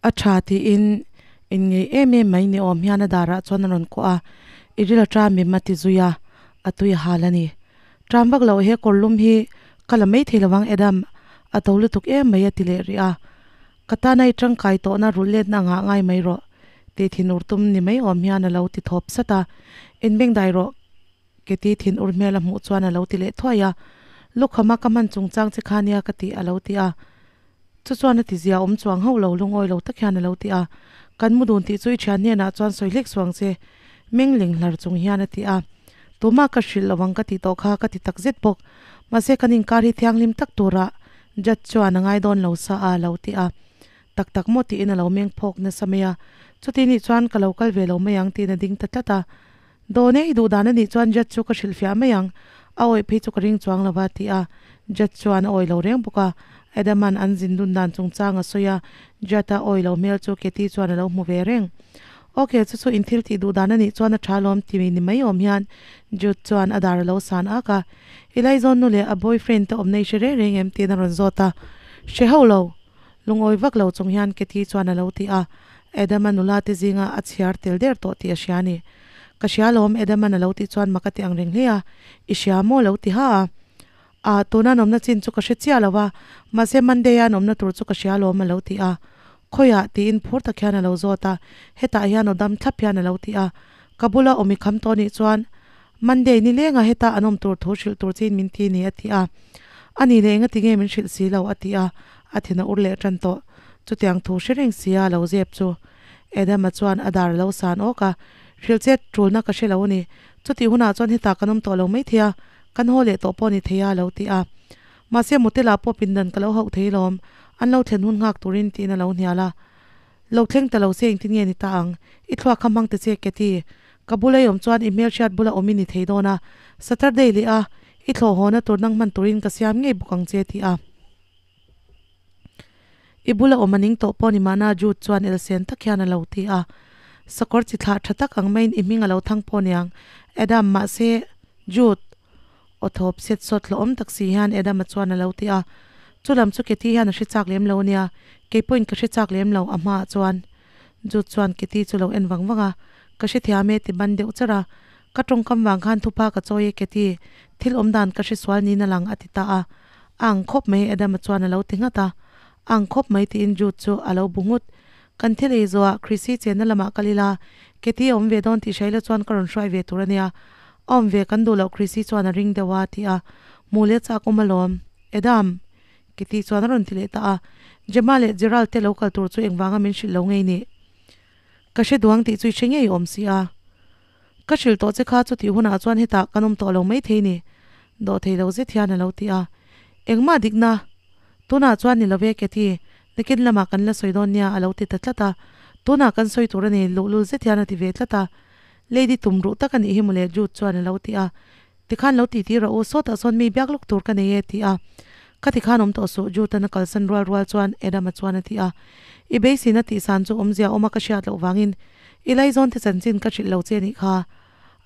A tha tiin inngei em em mai ni awm hian a darah chuan a rawn kuah a, I ril a ṭam em a ti zui a, a tui a hal a ni. Ṭam vak loh he kawrlum hi ka la mai thei lovang Adam, a to lutuk em mai a ti leh rih a. Ka tana i tangkai tawhna rulh letna ngah ngai mai rawh, tih thinur tum ni mai awm hian a lo ti thawp sat a, Inbengdai rawh, Keti thinur hmel a hmuh chuan a lo ti leh thuai a, Lukhama ka hman chungchang che kha nia ka tih a lo ti a. Chu chuan a ti zia awm chuang hauh lo lungawi lo tak hian a lo ti a, Kan mu dun tih chu i thian hnenah chuan sawi hlek suang che, mengling hlar chung hian a ti a. Tumah ka hrilh lo ang ka tih tawh kha ka ti tak zet bawk. Mahse kan inkar hi thianghlim tak turah Judge chuan a ngai dawn lo sa a lo ti a. Tak tak maw tiin a lo meng phawk nasa mai a. Chuti nih chuan ka lo kal ve lo mai ang tiin a ding ta tlat a. Dawn e, i duh dan a nih chuan Judge chu ka hrilhfiah mai ang. A awih phei chu ka ring chuang lo va ti a. Judge chuan a awih lo reng bawk a. Adam-a'n an zin dun dan chungchang a sawi a, Judge-a awih lo hmel chu Katie chuan a lo hmu ve reng. Ok, chu chu in thil tih duh dan a nih chuan a tha lawm ti ni mai awm hian Jude chuan a dar a lo san ak a. I laizawn nu leh a boyfriend te awmna i hre reng reng em tiin a rawn zawt a. Hre hauh lo. Lungawi vak lo chung hian Katie chuan a lo ti a. Adam-a nula te zinga a chhiar tel der tawh tih a hria a ni. Ka hria lawm Adam-a'n a lo tih chuan mak a ti ang reng hle a. I hria maw lo ti ha a. A, tuna nawmna chin chu ka hre chiah lo a, mahse Monday-a nawmna tur chu ka hria alawm a lo ti a. Khawiah? tiin phur tak hian a lo zawt a, hetah hian aw dam thlap hian a lo ti a. Ka bula awm i kham tawh nih chuan Monday ni lenga heta an awm tur thu hrilh tur chiin min ti ni a ti a. A ni leh engati nge min hrilh si lo a ti a, a thin a ur leh tan tawh. Chutiang thu hre reng sia a lo zep chu. Adama chuan a dar a lo san awk a, Hrilh chet tulna ka hre lo a ni. Chutih hunah chuan hetah kan awm tawh lo maithei a, Kan haw leh tawh pawh ni thei a lo ti a. Mahse motel ah pawh pindan ka lo hauh thei lawm, an lo thlen hun nghak turin tiin a lo hnial a. Lo thleng ta lo se engtin nge ni ta ang, i thluak kha hmang ta che Kathy. Ka bula i awm chuan i hmelhriat bula awm i ni thei dawn a, Saturday leh a i thlawh hawna tur nang hman turin ka siam ngei bawk ang che ti a. I bula awm a ning tawh pawh ni mahna Jude chuan elsen tak hian a lo ti a. Sakawr chi thlah tha tak ang maiin i hming a lo thang pawh niang Adam mahse Jude aw thawp set sawt hlawhawm tak si hian Adam-a chuan a lo ti a. Chu lam chu Katie hian a hre chak lem lo ania, kei pawhin ka hre chak lem lo a hmaah chuan. Jude chuan Katie chu lo en vang vang a, Ka hrethiam e ti ban deuh char a. Ka tawngkam vang khan thupa ka chawi e Katie, thil awm dan ka hre sual niin a lang a ti ta a. A ang khawp mai Adam-a chuan a lo ti nghat a. A ang khawp mai tiin Jude chu a lo bu nghut. Kan thil ei zawhah Chrissy chenna lamah kal ila, Katie a awm ve dawn tih hraila chuan ka rawn hruai ve tur a nia. A awm ve kan duh loh Chrissy chuan a ring deuh a ti a. Hmuh leh chak awm alawm. Adam! Katie chuan a rawn ti leh ta a. Gemma leh Gerald te lo kal tur chu engvanga min hrilh lo ngei nih? Ka hre duang tih chu i hre ngei awm si a. Ka hrilh tawh che kha chutih hunah chuan hetah kan awm tawh lo maithei ni, dawhthei lo zet hian a lo ti a. Engmah dikna? Tunah chuan ni lo ve Kathy, nakin lamah kan la sawi dawn nia a lo ti ta tlat a. Tunah kan sawi tur a ni, luhlul zet hian a ti ve tlat a. Lady tum ruh tak a nih hi mawle Jude chuan a lo ti a. Tikhan lo titi rawh u, sawtah sawn mi biak lawk tur ka nei e ti a. Ka tikhan awm tawh suh, Jude-an a kalsan rual rual chuan Adam-a chuan a ti a. I beiseina tihsan chu awmzia awma ka hriat loh vangin i laizawn te chanchin ka hrilh lo che nih kha.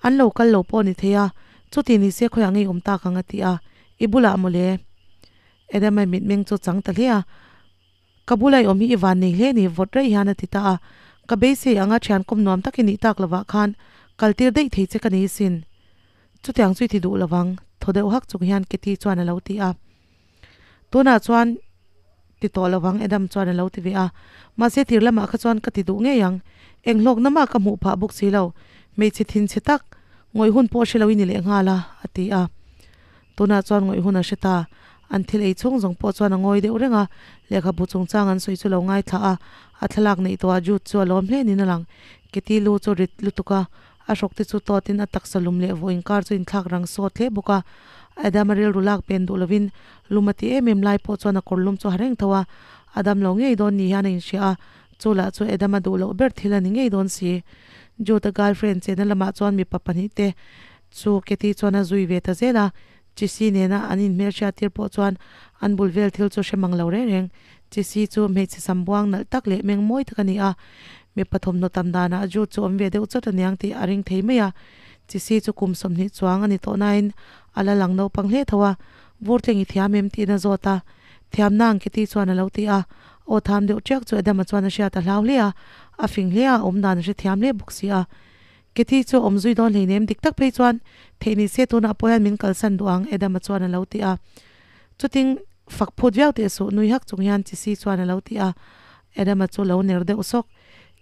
An lo kal lo pawh ni thei a, chuti ni se khawiah ngei awm tak ang a ti a. I bulah mawle. Adam-a mitmeng chu chang ta hle a. Ka bula i awm hi i van nei hle ni, vawt raih hian a ti ta a. Ka beisei anga thian kawm nuam tak i nih tak lovah khan kal tir daih thei che ka nei sin. Chutiang chu i ti duh lovang, thaw deuh hak chung hian Katie chuan a lo ti a. Tunah chuan ti tawh lovang Adam chuan a lo ti ve a. Mahse tir lamah kha chuan ka ti duh ngei ang. Eng hlawkna mah ka hmuh phah bawk si lo. Hmeichhe thinchhe tak, ngawih hun pawh hre lo i ni leh nghal a, a ti a. Tunah chuan ngawih hun a hre ta. An thil ei chhung zawng pawh chuan a ngawi deuh reng a, lehkhabu chungchang an sawi chu lo ngaithla a, a thlalak neih tawhah Jude chu a lawm hle niin a lang. Kitty lu chu rit lutuk a, a hrawk te chu tawtin a taksa lum leh vaw inkar chu inthlak rang sawt hle bawk a. Adam a rilru lak pen duh lovin lum a ti em em lai pawh chuan a kawr lum chu a ha reng tho a, a dam lo ngei dawn ni hian a inhria a, chu lah chu Adam a duh loh ber thil a ni ngei dawn si. Jude a girlfriend chenna lamah chuan mipa pahnih te Chu Katie chuan a zui ve ta zel a, Chisi nena an inhmelhriat tir pawh chuan an bul vel thil chu hre mang lo reng reng. Chisi chu hmeichhe sambuang nalh tak leh meng mawi tak a ni a, mipa thawmhnaw tam danah Jude chu awm ve deuh chawt aniang tih a ring thei mai a. Chisi chu kum 20 chuang a ni tawh nain a la lang naupang hle tho a, Vur thleng i thiam em? tiin a zawt a. Thiamna ang Katie chuan a lo ti a. Aw tham deuh ṭiak chu Adama chuan a hriat a hlau hle a, a fing hle a, a awm dan a hrethiam hle bawk si a. Kathy chu a awm zui dawn hleinem dik tak phei chuan theih ni se tunah pawh hian min kalsan duh ang Adama chuan a lo ti a. Chuting fak phut viau teh suh nui hak chung hian Chisi chuan a lo ti a. Adama chu lo ner deuh sawk.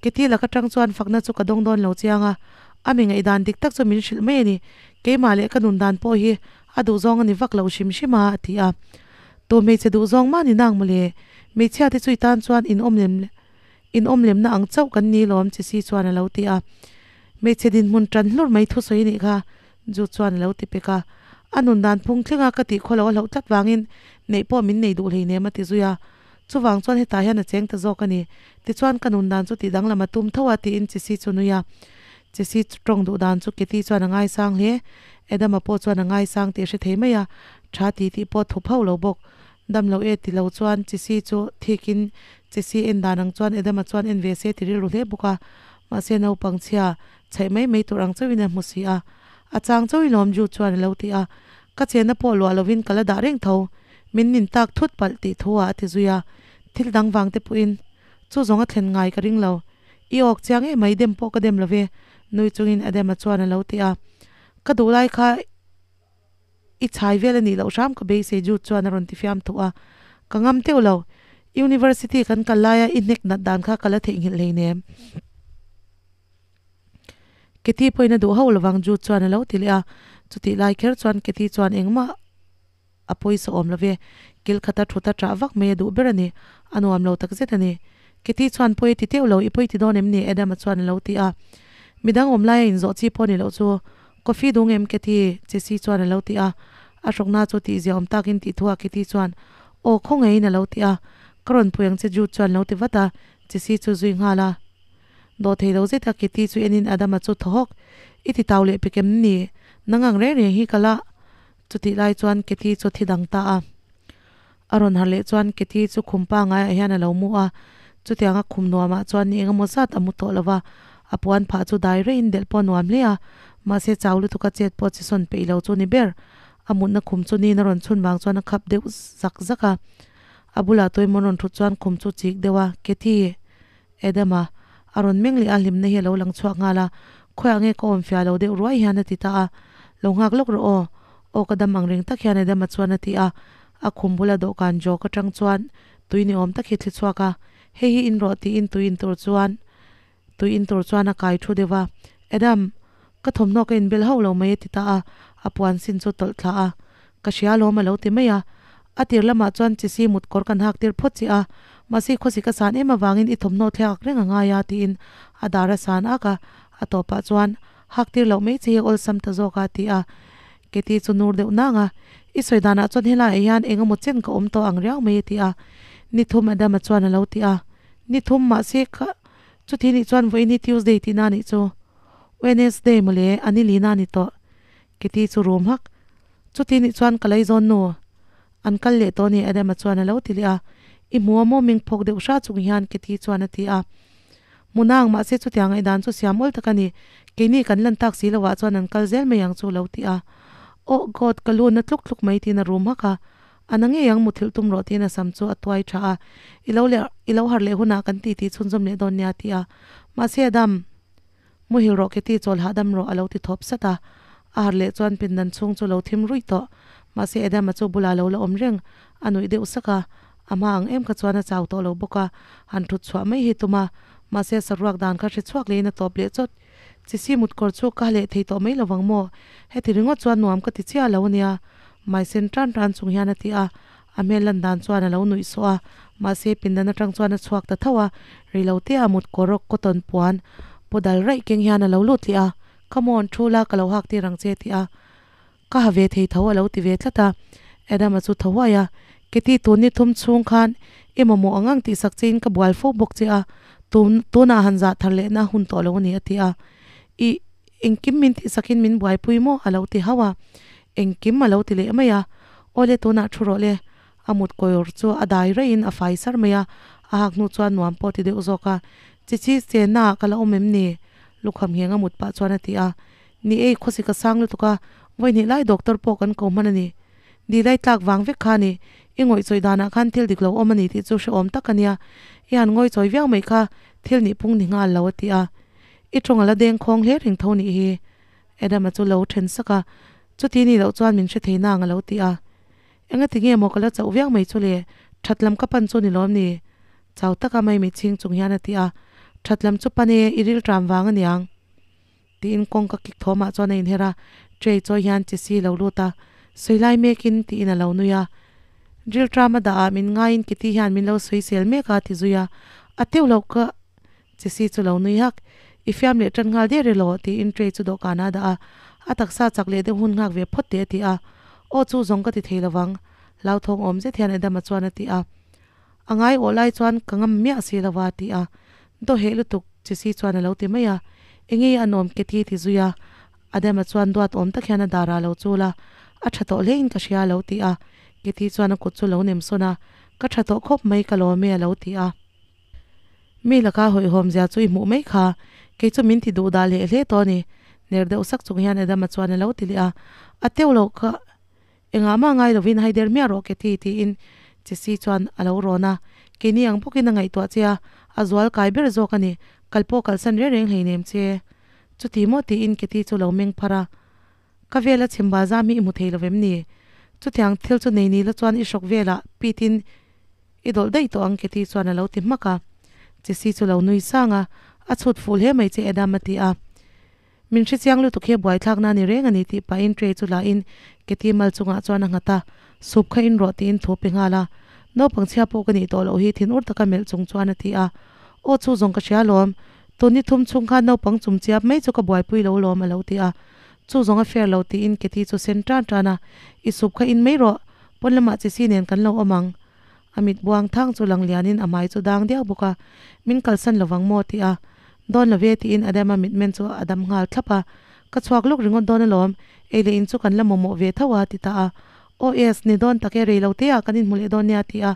Kathy laka tang chuan fakna chu ka dawng dawn lo chiang a, a mi ngaihdan dik tak chu min hrilh mai a ni. Keimah leh ka nun dan pawh hi a duhzawng a ni vak lo hrim hrim a, a ti a. Tu hmeichhe duhzawng mah ni nang mawle, hmeichhia te chu i tan chuan in awm lem in awm lemna ang chauh kan ni lawm Chisi chuan a lo ti a. Hmeichhe dinhmun tan hlur mai thusawi nih kha Ju chuan a lo ti pek a. A nun dan phung thlenga ka tih khawlo a hlauh tlat vangin neih pawh min nei duh hleinem a ti zui a. Chuvang chuan hetah hian a cheng ta zawk a ni. Tichuan ka nun dan chu tih danglam a tum tho a tiin Chisi chu nui a. Chisi tawng duh dan chu Kitty chuan a ngaisang hle. Adama pawh chuan a ngaisang tih a hre thei mai a, tha ti tih pawh thup hauh lo bawk. Dam lo e ti lo chuan Chisi chu thikin Chisi en dan ang chuan Adama chuan en ve se ti rilru hle bawk a. Mahse naupang chhia chhaih mai mai tur ang chauhin a hmu si a. A chang chauhin lawm Jude chuan a lo ti a. Ka chenna pawh luah lovin ka la dah reng tho. Min nin tak thut palh tih thu ah a ti zui a, thil dang vang te pawhin chu zawng a thlen ngai ka ring lo. I awk chiang em mai dem pawh ka dem lo ve, nui chungin Adama chuan a lo ti a. Ka duh lai kha i chhai vel a nih loh hram ka beisei Jude chuan a rawn ti fiam thuh a. Ka ngam teuh lo, University kan kal laia i hnek nat dan kha ka la theihnghilh hleinem. Kathy pawhin a duh hauh lovang Jude chuan a lo ti leh a, chutih lai kher chuan Kathy chuan engmah a pawisa awm lo ve, kil khata thut a ṭah vak mai a duh ber a ni, a nuam lo tak zet a ni. Kathy chuan pawi a ti teuh lo, i pawi ti dawn em ni? Adam-a chuan a lo ti a. Midang awm laia inzawh chi pawh ni loh chu, Coffee dung em Kathy? Jessie chuan a lo ti a. A hrawkna chu tihzia awm takin tih thu a Kathy chuan, Aw, khawngaihin a lo ti a. Ka rawn pui ang che Jude chuan lo ti vat a, Jessie chu zui nghal a. Dawhthei lo zeta Kitty chu enin Adama chu thaw hawk, I ti tau leh pek em ni? Nang ang reng reng hi ka la. Chutih lai chuan Kitty chu thi dang ta a. A rawn harh leh chuan Kitty chu khum pangaiah hian a lo mu a. Chutianga khum nuamah chuan ni engemaw zat a mu tawh lo va, a puan phah chu dai reiin delh pawh a nuam hle a. Mahse chau lutuka chet pawh chi sawn peih lo chu ni ber. A mutna khum chu niin a rawn chhun vang chuan a khap deuh zak zak a. A bulah tuemaw rawn thut chuan khum chu chik deuh a, Kitty! Adama, a rawn meng leh a hlimna hi a lo lang chhuak nghal a, khawiah nge ka awm fiah lo deuh ruai hian a ti ta a, Lo nghak lawk rawh aw, aw ka dam ang reng tak hian Adama chuan a ti a, a khum bula dawhkan jawk atang chuan tui ni awm tak hi thli chhuak a, hei hi in rawh tiin tui in tur chuan tui in tur chuan a kai thu deuh a, Adam, ka thawmhnaw ka inbel hauh lo mai a ti ta a, a puan sin chu tawlh thla a, Ka hria alawm a lo ti mai a. A tir lamah chuan Chisi mut kawr kan hak tir phawt che a, mahse khawsi ka san em avangin i thawmhnaw thlek reng a ngai a tiin a dar a san ak a, a tawpah chuan hak tir loh mai che hi awlsam ta zawk a ti a. Keti chu nur deuh nang a, I sawi danah chuan helaiah hian eng emaw chen ka awm tawh ang riau mai a ti a. Ni thum Adama chuan a lo ti a. Ni thum mahse ka chuti nih chuan vawiin hi Tuesday tihna nih chu Wednesday mawle a ni lina ni tawh. Keti chu rum hak. Chuti nih chuan ka lei zawn nu. An kal leh tawh ni Adama chuan a lo ti leh a. I hmu a maw ming phawk deuh hra chung hian Keti chuan a ti a. Munang mahse chutiang ngaihdan chu siam awl tak a ni. Keini kan lan tak si lovah chuan an kal zel mai ang chu lo ti a. Oh God ka lu na tluk tluk mai tiin a rum hak a. A na ngei ang muthilh tum rawh tiin a sam chu a tuai tha a. I lo leh i lo harh leh hunah kan titi chhunzawm leh dawn nia a ti a. Mahse Adam. Muhil rawh Kitty chawl hahdam rawh a lo ti thawp sat a. A harh leh chuan pindan chhung chu lo thim ruih tawh. Mahse Adam-a chu bulah lo la awm reng. A nuih deuh sak a. A hma ang em kha chuan a chau tawh lo bawk a. Han thut chhuah mai hi tum a. Mahse saruak dan kha hre chhuak lehin a tawp leh chawt. Chisi mut kawr chu ka ha leh thei tawh mai lovang maw? Heti ringawt chuan nuam ka ti chiah lo ania. Maisen tan tan chung hian a ti a. A hmel lan dan chuan a lo nuih sawh a, mahse pindan atang chuan a chhuak ta tho a, reilote a mut kawrawk cotton puan paw dal raih keng hian a lo lut leh a, Come on, thu la ka lo hak tir ang che ti a, ka ha ve thei tho a lo ti ve tlat a, Adam-a chu tho huai a, Keti tun ni thum chhung khan i mamawh ang ang tihsak chein ka bual fo bawk che a, tun tunah han zah thar lehna hun tawh lo a ni a ti a, Ih, engkim min tihsakin min buaipui maw a lo ti hauh a, Engkim a lo ti leh mai a, Awle tunah thu rawh le, a mut kawr chu a dai raihin a fai sar mai a, a hak hnu chuan nuam pawh ti deuh zawk a, Chichi chenna ah ka la awm em ni? Lukham ngheng a mut pah chuan a ti a, Ni ei khawsik a sang lutuk a, vawihnih lai doctor pawh kan ko hman a ni. Dilai tlak vang vek kha a ni. I ngawih chawi danah khan thil dik lo awm a ni tih chu hrehawm tak a nia. I han ngawi chawi viau mai kha thil nih pung ni nghal lo a ti a. I tawng a la deng khawng hle reng tho nih hi. Adama chu lo then sak a, Chuti nih loh chuan min hre thei nang a lo ti a. Engati nge maw ka la chauh viau mai chu le, that lam ka pan chu ni lawm ni? Chau taka mai mitchhing chung hian a ti a. That lam chu pan e, i rilṭam vang a niang. Tiin kawngka kik thawmah chuan a inher a, tray chawi hian chi si lo lut a, sawi lai mekin tiin a lo nui a. Rilṭam a dah ah min ngaiin Kitty hian min lo sawi sel mek a ti zui a, a teuh loh ka chi si chu lo nui hak. I fiam leh ṭan nghal der elaw? tiin tray chu dawhkanah a dah a, a taksa chak leh deuh hun nghak ve phawt teh a ti a, aw chu zawng ka ti thei lovang, hlauthawng awm zet hian Adama chuan a ti a. A ngai awh lai chuan ka ngam miah si lo a ti a, dawheh lutuk chi si chuan a lo ti mai a, enge a nuam ke ti ti zui a, Adama chuan duat awm tak hian a dar ah lo chul a, a tha tawh hlein ka hria a lo ti a, Kitty chuan a kut chu lo nem sawn a, ka tha tawh khawp mai ka lawm e a lo ti a. Mi laka hawihhawm zia chu i hmuh mai kha, kei chu min ti duh dah leh hle tawh a ni, ner deuh sak chung hian Adama chuan a lo ti leh a, a teuh loh kha. Engah mah ngai lovin haider miah rawh Kathy tiin Jessie chuan a lo rawn a, keini ang bawkin a ngaihtuah che a, a zual kai ber zawk a ni, kal pawh kalsan reng reng hleinem che. Chuti maw tiin Kathy chu lo meng phar a, Ka vela chhimba zam hi i hmu thei lovem ni? Chutiang thil chu nei ni la chuan i hrawk velah pitin i dawlh daih tawh ang Kathy chuan a lo ti hmak a. Jessie chu lo nui sang a, A chhut fuh hle mai che Adam a ti a. Min hre chiang lutuk hi a buaithlak na ni reng a ni tih pahin tray chu la in Kathy mal chungah chuan a nghat a, soup kha in rawh tiin thu pe nghal a. Naupang chhia pawh ka nih tawh loh hi thin ur taka melh chung chuan a ti a. Aw chu zawng ka hria lawm, tun ni thum chhung khan naupang chum chiap mai chu ka buaipui lo lawm a lo ti a. Chu zawng a fair lo tiin Kathy chu sen tan tan a, I soup kha in mai rawh, pawn lamah chi si nen kan lo awm ang. A mit buang thang chu lang lianin a hmai chu dang diau bawk a, Min kalsan lovang maw? ti a. Dawn lo ve tiin Adama mitmen chu a dam nghal thlap a, Ka chhuak lawk ringawt dawn alawm, ei leh in chu kan la mawmawh ve tho a ti ta a. Aw yes, ni dawn tak e, rei lo te ah kan inhmu leh dawn nia ti a,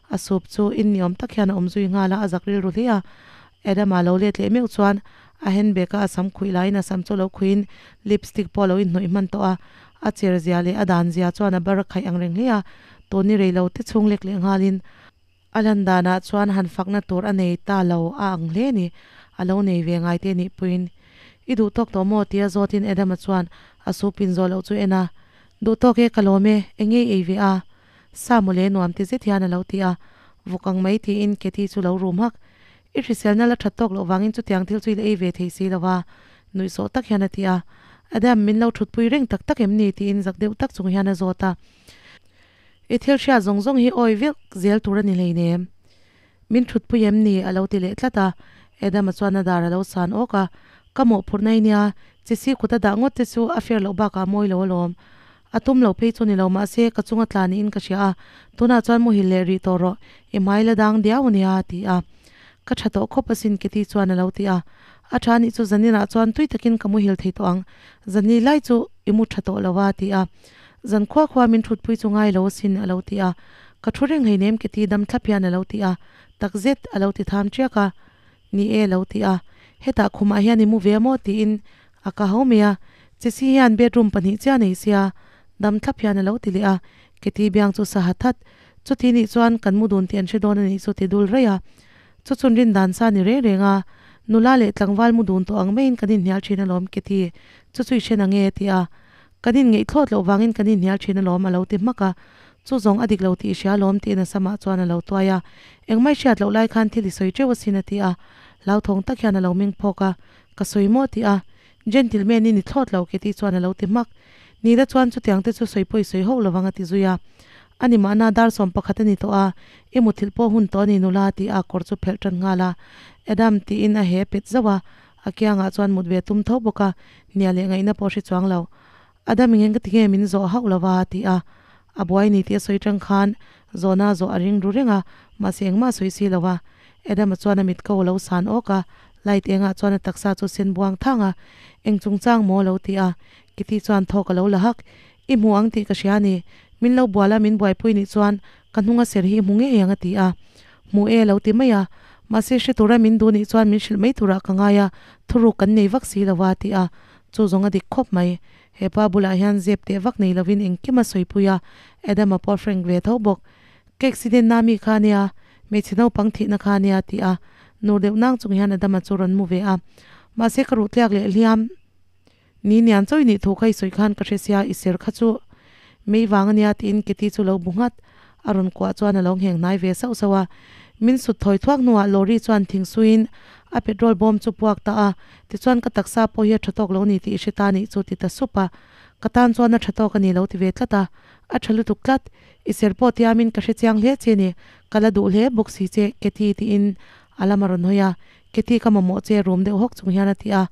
a sup chu in ni awm tak hian a awm zui nghal a, a zak rilru hle a. Adama lo let leh meuh chuan a handbag a a sam khuih laiin a sam chu lo khuihin lipstick pawh a lo inhnawih hman tawh a, a cher zia leh a dan zia chuan a bar a khaih ang reng hle a, tun ni rei lo te chhung lek leh nghalin A lan danah chuan han fakna tur a nei ta lo a ang hle ni, a lo nei ve ngai te nih puiin. I duh tawk tawh maw? tia zawtin Adama chuan a supin zawh loh chu en a. Duh tawk e, ka lawm e, eng ngei ei ve a? Sa mawle nuam ti zet hian a lo ti a. Vuk ang mai tiin Kathy chu lo rum hak. I hriselna la that tawk loh vangin chutiang thil chu i la ei ve thei si lo va, nuihsawh tak hian a ti a. Adam, min lo thutpui reng tak tak em ni? tiin zak deuh tak chung hian a zawt a. I thil hriat zawng zawng hi awi vek zel tur a ni hleinem. Min thutpui em ni? a lo ti leh tlat a. Adama chuan a dar a lo san awk a. Ka mawhphurhna i nia, chi si kut a dah ngawt te chu a fair loh bakah a mawi lo alawm. A tum lo phei chu ni lo mahse ka chunga tla niin ka hria a, tunah chuan muhil leh rih tawh rawh, i hmai la dang diau a nia, a ti a. Ka tha tawh khawp asin Kitty chuan a lo ti a. A tha nih chu zaninah chuan tui takin ka muhil thei tawh ang, zani lai chu i mu tha tawh lo a, a ti a. Zan khua khua min thutpui chu ngai lo asin a lo ti a, ka thu reng hleinem ke ti dam thlap hian a lo ti a, tak zet a lo ti tham tiak a, ni e lo ti a, hetah khumah hian i mu ve maw tiin a ka ho mai a, Chesi hian bedroom pahnih chiah nei sia dam thlap hian a lo ti leh a, ke ti biang chu sa hat hat, chuti nih chuan kan mu dun tih an hre dawn a nih chu ti dul raih a, chu chun rin dan sa ni reng reng a, nula leh tlangval mu dun tawh ang maiin kan inhnial thin alawm ke ti, chu chu i hre nange ti a. Kan inngeih thlawt loh vangin kan inhnial thin alawm a lo ti hmak a, chu zawng a dik lo tih i hria alawm tiin a samah chuan a lo tuai a, engmah i hriat loh lai khan thil i sawi teuh asin a ti a, hlauthawng tak hian a lo meng phawk a, ka sawi maw ti a, gentleman i ni thlawt lo ke tih chuan a lo ti hmak, Nila chuan chutiang te chu sawi pawh i sawi hauh lovang a ti zui a, ani mahna dar 11 a ni tawh a, i muthilh pawh hun tawh a ni nula ti a kawr chu phelh tan nghal a, Adam tiin a he pet zauh a, A kiangah chuan mut ve tum tho bawk a, hnial leh ngaihna pawh hre chuang lo. Adam eng eng ka ti nge min zawh hauh lova a ti a. A buai ni tih a sawi tang khan zawhna zawh a ring ru reng a, mahse engmah a sawi si lo a. Adam-a chuan a mit ko a lo san awk a, light engah chuan a taksa chu sen buang thang a. Eng chungchang maw a lo ti a. Kitty chuan thawk a lo la hak. I hmu ang tih ka hria a ni. Min lo bual a, min buaipui nih chuan ka hnunga ser hi i hmu ngei ang a ti a. Hmu e lo ti mai a, mahse hre tura min duh nih chuan min hrilh mai turah ka ngai a, thuruk kan nei vak si lo a ti a, chu zawng a dik khawp mai. He pa bulah hian zep teh vak nei lovin engkim a sawipui a, Adam-a pawh a frank ve tho bawk. Ka accident na mi kha nia, hmeichhe naupang thihna kha nia ti a, nur deuh nang chung hian Adama chu rawn mu ve a. Mahse ka ruh tliak leh hliam ni nian chawi nih thu kha i sawi khan ka hre sia, i ser kha chu mei vang a nia tiin Kitty chu lo bu nghat. A rawn kuah chuan a lo ngheng hnai ve sauh sauh a. Min sut thawi thuak hnuah lorry chuan thing suiin a petrol bawm chu puak ta a, tichuan ka taksa pawh hi a tha tawk lo ni tih i hre ta nih chu ti ta sup a. Ka tan chuan a tha tawk a ni lo ti ve tlat a, a tha lutuk tlat. I ser pawh tiamin ka hre chiang hle che ni, ka la duh hle bawk si che Kathy tiin a lam a rawn hawi a, Kathy ka mamawh che rum deuh hawk chung hian a ti a.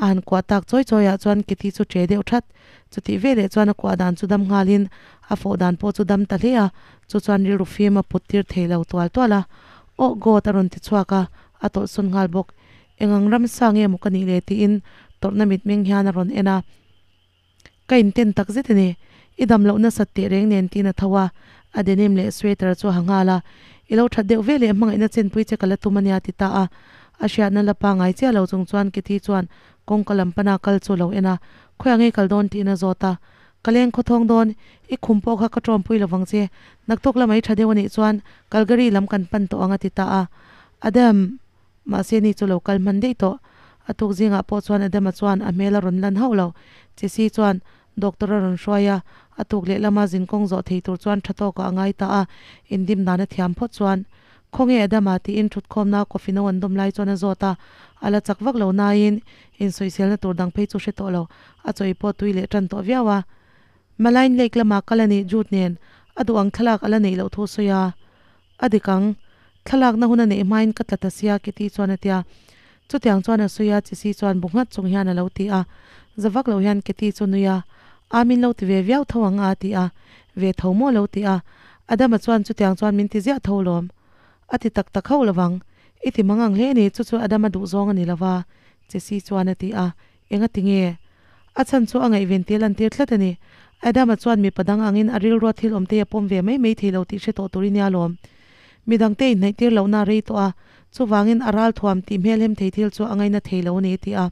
A han kuah tak chawi chawi ah chuan Kathy chu che deuh that. Chutih veleh chuan a kuah dan chu dam nghalin a fawh dan pawh chu dam ta hle a, chu chuan rilru fim a put tir thei lo tual tual a. Oh God a rawn ti chhuak a, a tawlh sawn nghal bawk. Engang ramsa nge maw ka nih le tiin tawrhna mitmeng hian a rawn en a. Ka inten tak zet a ni. I dam loh nasat teh reng nen tiin a tho a, a denim leh sweater chu a ha nghal a. I lo that deuh veleh hmangaihna chenpui che ka la tum a nia ti ta a. A hriatna la pangai chiah lo chung chuan Kitty chuan kawngka lam pana kal chu lo en a, Khawiah ngei kal dawn tiin a zawt a. Ka leng khawthawng dawn, i khum pawh kha ka tawmpui lovang che. Naktuk lamah i tha deuh a nih chuan Calgary lam kan pan tawh ang a ti ta a. Adam! Mahse ni chu lo kal hman daih tawh. A tuk zingah pawh chuan Adama chuan a hmel a rawn lan hauh lo. Chisi chuan doctor a rawn hruai a, a tuk leh lama zinkawng zawh thei tur chuan tha tawkah a ngai ta a, indim dan a thiam phawt chuan Khawnge Adama tiin thutkhawmna coffee no an dawm lai chuan a zawt a, a la chak vak lo nain insawiselna tur dang phei chu hre tawh lo, a chawi pawh tui leh tan tawh viau a. Malain Lake lama kal a nih Jude nen a duh ang thlalak a la neih loh thu sawi a. A dik ang. Thlalakna hun a neih hmain ka tla ta sia Kitty chuan a tia. Chutiang chuan a sawi a, Chisi chuan bu nghat chung hian a lo ti a. Za vak lo hian Kitty chu nui a, A min lo ti ve viau tho ang a a ti a. Ve tho maw lo ti a. Adama chuan chutiang chuan min ti ziah tho lawm. A ti tak tak hauh lovang. I ti mang ang hle ni, chu chu Adama duhzawng a ni lova Chisi chuan a ti a. Enga ti nge? A chhan chu a ngaihven tel an tir tlat a ni. Adama chuan mipa dang angin a rilrua thil awm te a pawm ve mai mai thei lo tih hre tawh tur i nia lawm. Midangte inhnaih tir lohna a rei tawh a, chuvangin a ral thuam tih hmelhem thei thil chu a ngaina thei lo a ni a ti a.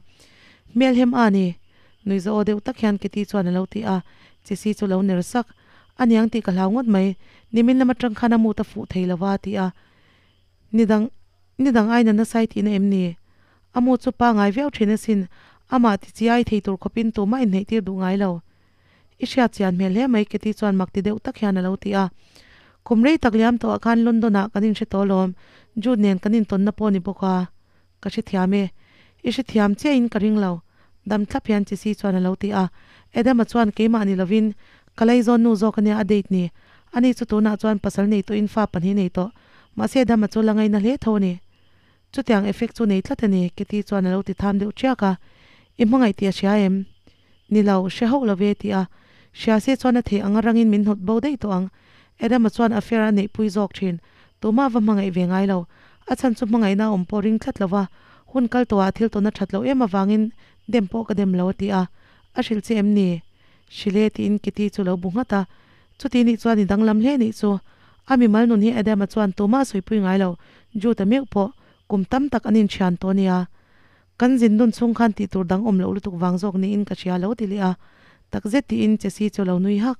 Hmelhem a ni? Nuihza aw deuh tak hian Kitty chuan a lo ti a, Chisi chu lo ner sak. A niang tih ka hlau ngawt mai, nimin lam atang khan a mut a fuh thei lo va a ti a. Nidang, nidang aina nasai tihna em ni? A mu chu pangai viau thin asin, amah ti chiai thei tur khawpin tumah inhneih tir duh ngai lo. I hriat chian hmel hle mai Kitty chuan mak ti deuh tak hian a lo ti a. Kum rei tak liam tawhah khan London ah kan inhre tawh alawm, Jude nen kan intawnna pawh ni bawk a. Ka hrethiam e. I hrethiam chiahin ka ring lo. Dam thlap hian Chisi chuan a lo ti a. Adama chuan keimah ni lovin ka laizawn nu zawk ania a date ni. Ani chu tunah chuan pasal nei tawhin fa pahnih nei tawh. Mahse Adama chu la ngaina hle tho a ni. Chutiang effect chu nei tlat a ni, Kitty chuan a lo ti tham deuh ṭiak a. I hmangaih tih a hria em? Ni lo, hre hauh lo ve ti a. Hria se chuan a theih anga rangin min hnawt bo daih tawh ang. Adama chuan affair a neihpui zawk thin. Tumah va hmangaih ve ngai lo. A chhan chu hmangaihna a awm pawh ring tlat lo va, hun kal tawhah thil tawn a that loh em avangin dem pawh ka dem lo a ti a. A hrilh che em ni? Hrilh e tiin Kitty chu lo bu nghat a. Chuti nih chuan i danglam hle nih chu. A mimal nun hi Adama chuan tumah a sawipui ngai lo. Jude-a meuh pawh kum tam tak an inthian tawh a nia. Kan zin dun chhung khan tih tur dang awm loh lutuk vang zawk niin ka hria lo ti leh a, takzet tiin Chesi chu lo nui hak.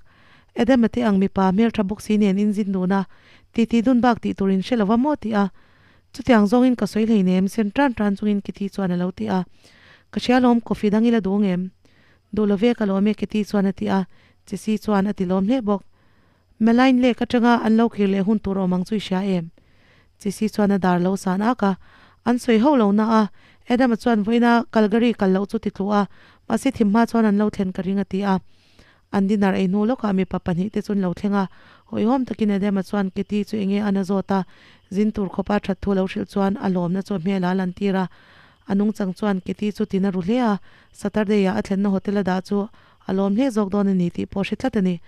Adama te ang mipa hmeltha bawk si nen in zin dun a, titi dun bak tih tur in hre lo va maw ti a. Chutiang zawngin ka sawi hleinem sen tan tan chungin Kitty chuan a lo ti a. Ka hria lawm coffee dang ila duh ngem? Duh lo ve ka lawm e Kitty chuan a ti a, Chesi chuan a ti lawm hle bawk. Melaine lek atanga an lo kir leh hun tur awm ang chu i hria em? Chisi chuan a dar lo san ak a, an sawi hauh lo na a, Adama chuan vawiina Calgary kal loh chu ti tlu a, mahse thim hma chuan an lo thlen ka ring a ti a. An dinner ei hnu lawkah mipa pahnih te chu an lo thleng a, hawihhawm takin Adama chuan Kitty chu enge an a zawt a, zin tur khawpa that thu lo hrilh chuan a lawmna chu a hmelah a lantir a. A nungchang chuan Kitty chu tin a ru hle a, Saturday ah a thlenna hotel a dah chu A lawm hle zawk dawn a ni tih pawh hre tlat a ni.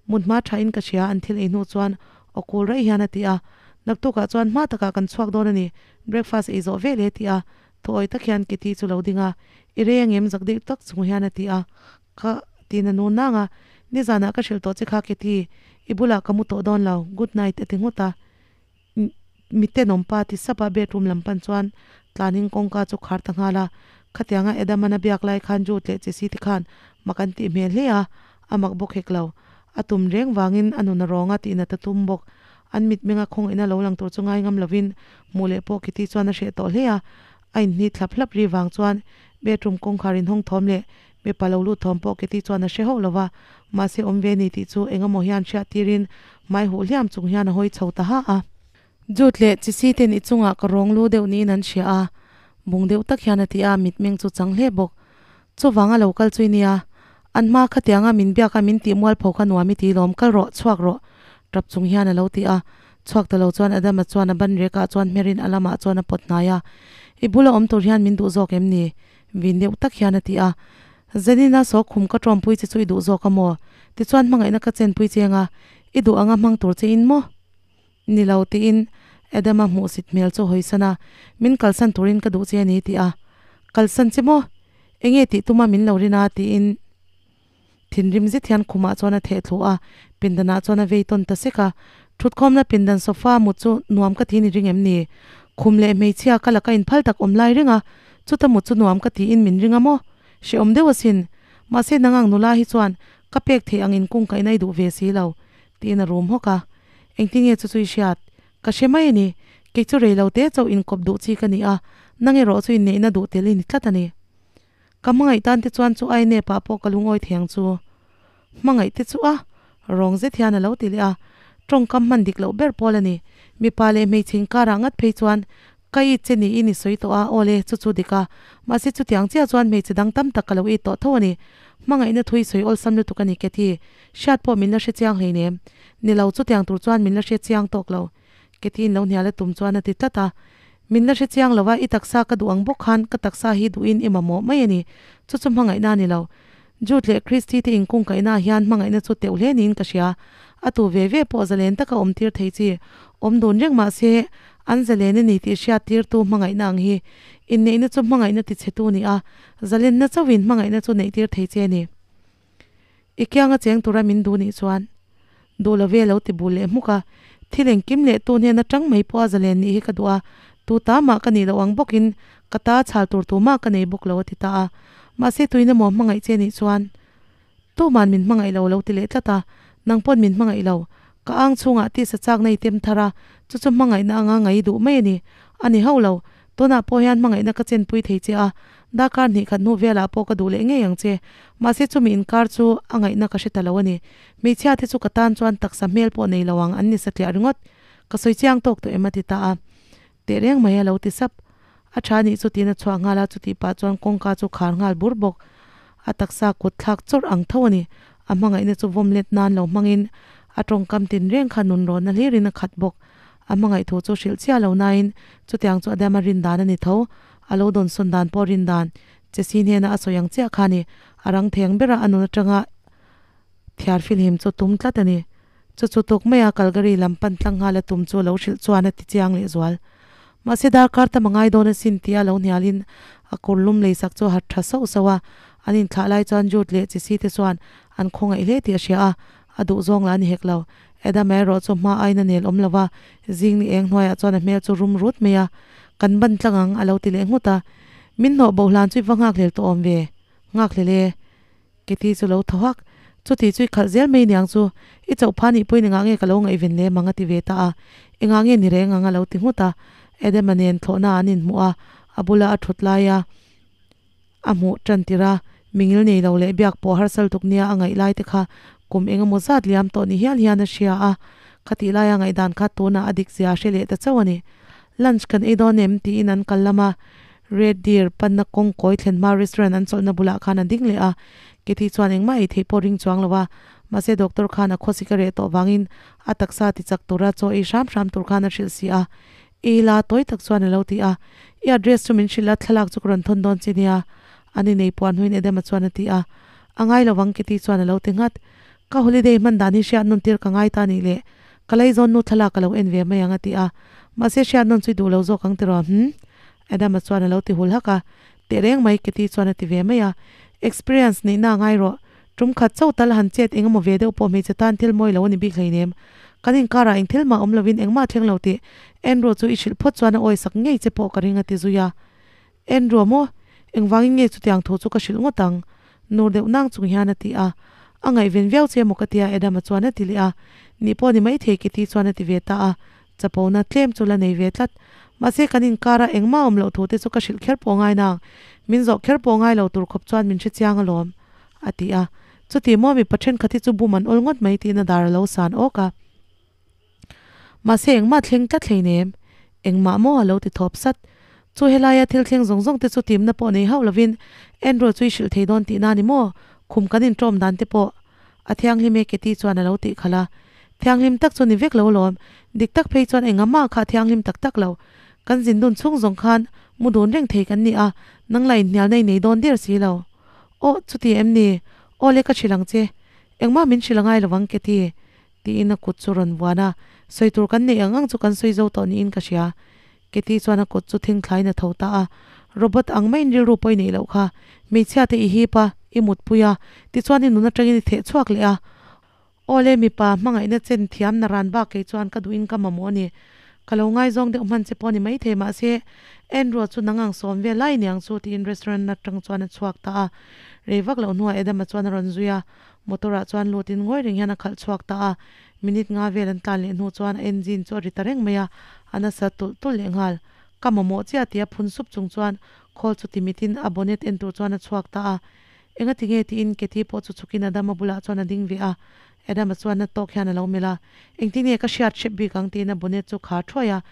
Mut hma thain ka hria an thil ei hnu chuan aw kul raih hian a ti a. Naktukah chuan hma takah kan chhuak dawn a ni, breakfast ei zawh vel e ti a. Thuawi tak hian Kitty chu lo ding a, I rei angem zak deuh tak chung hian a ti a. Ka ti na nu nang a, nizanah ka hrilh tawh che kha Kitty, i bulah ka mu tawh dawn lo, good night a ti nghut a. Mi tenawm pa ti sap a bedroom lam pan chuan tlanin kawngka chu khar ta nghal a, khatianga Adamana biak lai khan Jude leh Jessie te khan mak an tih hmel hle a, a mak bawk hek lo. A tum reng vangin a nun a rawng a tihna ta tum bawk. An mitmenga khawngaihna lo lang tur chu ngai ngam lovin hmuh leh pawh Kitty chuan a hreh tawh hle a. A inhnit hlap hlap ri vang chuan bedroom kawngkhar inhawng thawm leh mipa lo lut thawm pawh Kitty chuan a hre hauh lo va, mahse awm ve ni tih chu engemaw hian hriat tirin hmai huh hliam chung hian a hawi chho ta ha a. Jut leh Chisi ten i chungah ka rawng lu deuh niin an hria a, bung deuh tak hian a ti a, mitmeng chu chang hle bawk. Chuvang a lo kal chui nia, an hma khatianga min biak a min tih mualpho kha nuam i ti lawm, kal rawh, chhuak rawh, tap chung hian a lo ti a. Chhuak ta lo chuan Adama chuan a ban rekah chuan hmerin a lamah chuan a pawt hnai a, I bula awm tur hian min duh zawk em ni? Vin deuh tak hian a ti a. Zanina saw khum ka tawmpui che chu i duh zawk a maw? Tichuan hmangaihna ka chenpui che anga i duh anga hmang tur che in maw? Ni lo tiin Adama hmuhsit hmel chu hawisan a, Min kalsan turin ka duh che a ni ti a. Kalsan che maw? Enge tih tuma min lo rin a tiin thinrim zet hian khumah chuan a theh thlu a, pindanah chuan a vei tawn ta sek a. Thutkhawmna pindan sofa mut chu nuam ka ti ni ring em ni? Khum leh hmeichhia ka laka inphal tak awm lai reng a, chuta mut chu nuam ka tiin min ring a maw? Hrehawm deuh asin. Mahse nangang nula hi chuan ka pek theih ang inkungkaihna i duh ve si lo. Tiin a rum hawk a. Engtinge chu chu i hriat? Ka hre mai a ni. Kei chu rei lo te chauh inkawp duh chi ka ni a, nang erawh chu inneihna duh tel i ni tlat a ni. Ka hmangaih tan te chuan chu ai nep ah pawh ka lungawi thei ang chu. Hmangaih te chu a rawng zet hian a lo ti leh a. Tawngkam hman dik loh ber pawl a ni. Mipa leh hmeichhe inkarah ngat phei chuan ka it che niin i sawi tawh a, awle, chu chu dik a. Mahse chutiang chiah chuan hmeichhe dang tam tak ka lo it tawh tho a ni. Hmangaihna thui sawi awlsam lutuk a ni Kathy. Hriat pawh min la hre chiang hleinem. Ni lo, chutiang tur chuan min la hre chiang tawk lo. Kathy in lo hnial a tum chuan a ti tlat a. Min la hre chiang lo a, i taksa ka duh ang bawk khan ka taksa hi duhin i mamawh mai a ni. Chu chu hmangaihna a ni lo. Jude leh Christy te inkungkaihna ah hian hmangaihna chu teuh hle niin ka hria. A tu ve ve pawh zalen taka awm tir thei chi. Awm dun reng mah se, an zalen a ni tih hriat tirtu hmangaihna ang hi. Inneihna chu hmangaihna tichhetu ni a, zalenna chauhin hmangaihna chu neih tir thei che a ni. I kianga cheng tura min duh nih chuan duh lo ve lo ti bul leh hmuk a, thil engkim leh tu hnen atang mai pawh a zalen nih hi ka duh a, tu ta mah ka nih loh ang bawkin ka ta chhal tur tu mah ka nei bawk lo a ti ta a. Mahse tuin emaw hmangaih che nih chuan tuman min hmangaih lo lo ti leh tlat a, nang pawn min hmangaih lo, ka ang chhungah tisa chakna i tem thar a, chu chu hmangaihna anga ngai duh mai a ni, a ni hauh lo, Tunah pawh hian hmangaihna ka chenpui thei che a, darkar hnih khat hnu velah pawh ka duh leh ngei ang che. Mahse chumi inkar chu a ngaihna ka hre ta lo a ni. Hmeichhia te chu ka tan chuan taksa hmel pawh nei lo ang an ni satliah ringawt. Ka sawi chiang tawk tawh em a ti ta a. Teh reng mai a lo ti sap. A tha nih chu tiin a chhuah nghal a, chutih pah chuan kawngka chu khar nghal bur bawk. A taksa kut thlak chawrh ang tho a ni. A hmangaihna chu vawm let nan lo hmangin a tawngkam tinreng kha nunrawnna hlirin a khat bawk. A hmangaih thu chu hrilh chiah lo nain chutiang chu Adama rin dan a ni tho. A lo dawnsawn dan pawh rin dan che si hnena a sawi ang chiah kha a ni. A rang theng bera a nun atanga thiar filhim chu tum tlat a ni. Chu chu tuk maia Calgary lam pan tlang nghal a tum chu lo hrilh chuan a ti chiang lehzual. Mahse darkar tam a ngai dawn asin tia lo hnialin a kawr lum leisak chu a hat tha sauh sauh a. An inthlah lai chuan Jude leh Chisi te chuan an khawngaih hle tih a hria a, a duhzawng lah a ni hek lo. Adama erawh chu hma aiin a nel awm lo va, zing ni eng hnuaiah chuan a hmel chu rum rut mai a, Kan ban tlang ang, a lo ti leh nghut a. Min hnawh boh hlan chu i va nghakhlel tawh awm ve, nghakhlel e. Kitty chu lo thaw hak, Chuti chu i khalh zel mai niang chu, i chauh pha nih pawhin engah nge ka lo ngaihven lem ang a ti ve ta a. Engah nge ni reng ang a lo ti nghut a. Adama nen thlawhna an inhmuh a, a bula a thut laia A hmuh tan tirh a, mingil nei lo leh biak pawh harsal tuk nia a ngaih lai te kha kum eng emaw zat liam tawh ni hial hian a hria a, khatih laia ngaihdan kha tunah a dik zia a hre leh ta chauh a ni. Lunch kan ei dawn em? tiin an kal lam a, Red Deer panna kawng kawi thlen hma restaurant an chawlhna bulah khan a ding leh a, Kathy chuan engmah ei theih pawh ring chuang lo a, mahse doctor khan a khawsik a reh tawh vangin a taksa tichak tura chaw ei hram hram tur khan a hrilh si a, I la tawi tak chuan a lo ti a, I address chu min hrilh a, thlalak chu ka rawn thawn dawn che nia, an inei puan hnuin Adama chuan a ti a. A ngai lo ang Kitty chuan a lo ti nghat. Ka holiday hman dan hi hriat nawn tir ka ngai ta nih le, ka laizawn nu thlalak ka lo en ve mai ang a ti a. Mahse hriat nawn chu i duh lo zawk ang tiraw, hm? Adama chuan a lo ti hul hak a. Teh reng mai Kitty chuan a ti ve mai a. Experience neihna a ngai rawh, Tum khat chauh tal han chet eng emaw ve deuh pawh hmeichhe tan thil mawi lo a ni bik hleinem. Kan inkarah eng thil mah awm lovin engmah thleng lo tih Andrew chu i hrilh phawt chuan a awisak ngei che pawh ka ring a ti zui a. Andrew maw? Engvangin nge chutiang thu chu ka hrilh ngawt ang? Nur deuh nang chung hian a ti a. A ngaihven viau che emaw ka tia Adam-a chuan a ti leh a. Nih pawh ni maithei Kitty chuan a ti ve ta a. Chapona tlem chu la nei ve tlat. Mahse kan inkara engmah awm loh thu te chu ka hrilh kher pawh ngai nang. Min zawh kher pawh ngai lo tur khawp chuan min hrechiang alawm, a ti a. Chuti maw mipa thenkhat hi chu bum an awl ngawt mai tiin a dar a lo san awk a. Mahse engmah thleng tlat hleinem. Engmah maw a lo ti thawp sat. Chu helaia thil thleng zawng zawng te chu timna pawh nei hauh lovin Andrew chu i hrilh thei dawn tihna a ni maw? Khum kan inṭawm dan te pawh a thianghlim e Katie chuan a lo tih khalh a. Thianghlim tak chu ni vek lo lawm. Dik tak phei chuan engahmah kha a thianghlim tak tak lo. Kan zin dun chhung zawng khan mu dun reng thei kan ni a, nang la inhnialna i nei dawn der si lo. Aw, chuti em ni? Aw le ka hrilh ang che. Engmah min hrilh a ngai lovang Katie. Tiin a kut chu rawn vuan a, sawi tur kan neih ang ang chu kan sawi zo tawh niin ka hria. Katie chuan a kut chu thingthlain a tho ta a, Robot ang maiin rilru pawh i neih loh kha. Hmeichhia te i hip a, i mutpui a, tichuan i nun atangin i theh chhuak leh a. Aw le mipa, hmangaihna chen thiam na ran bak kei chuan ka duhin ka mamawh a ni. Ka lo ngaizawng deuh hman che pawh ni maithei mahse Andrew chu nang ang sawm vel lai niang chu tiin restaurant atang chuan a chhuak ta a. Rei vak loh hnuah Adam-a chuan a rawn zui a, Motor ah chuan lut in ngawi reng hian a khalh chhuak ta a, minute nga vel an tlan leh hnu chuan a engine chu a ri ta reng mai a, a nasa tulh tulh leh nghal. Ka mamawh chiah tia phun sup chung chuan khawl chu timit in a bonnet en tur chuan a chhuak ta a. Enga ti nge tiin Kathy pawh chu chhuk in Adama bulah chuan a ding ve a, Adama chuan na tawk hian a lo melh a, Engtin nge ka hriat hrep bik ang tiin a bonnet chu khar thuai a,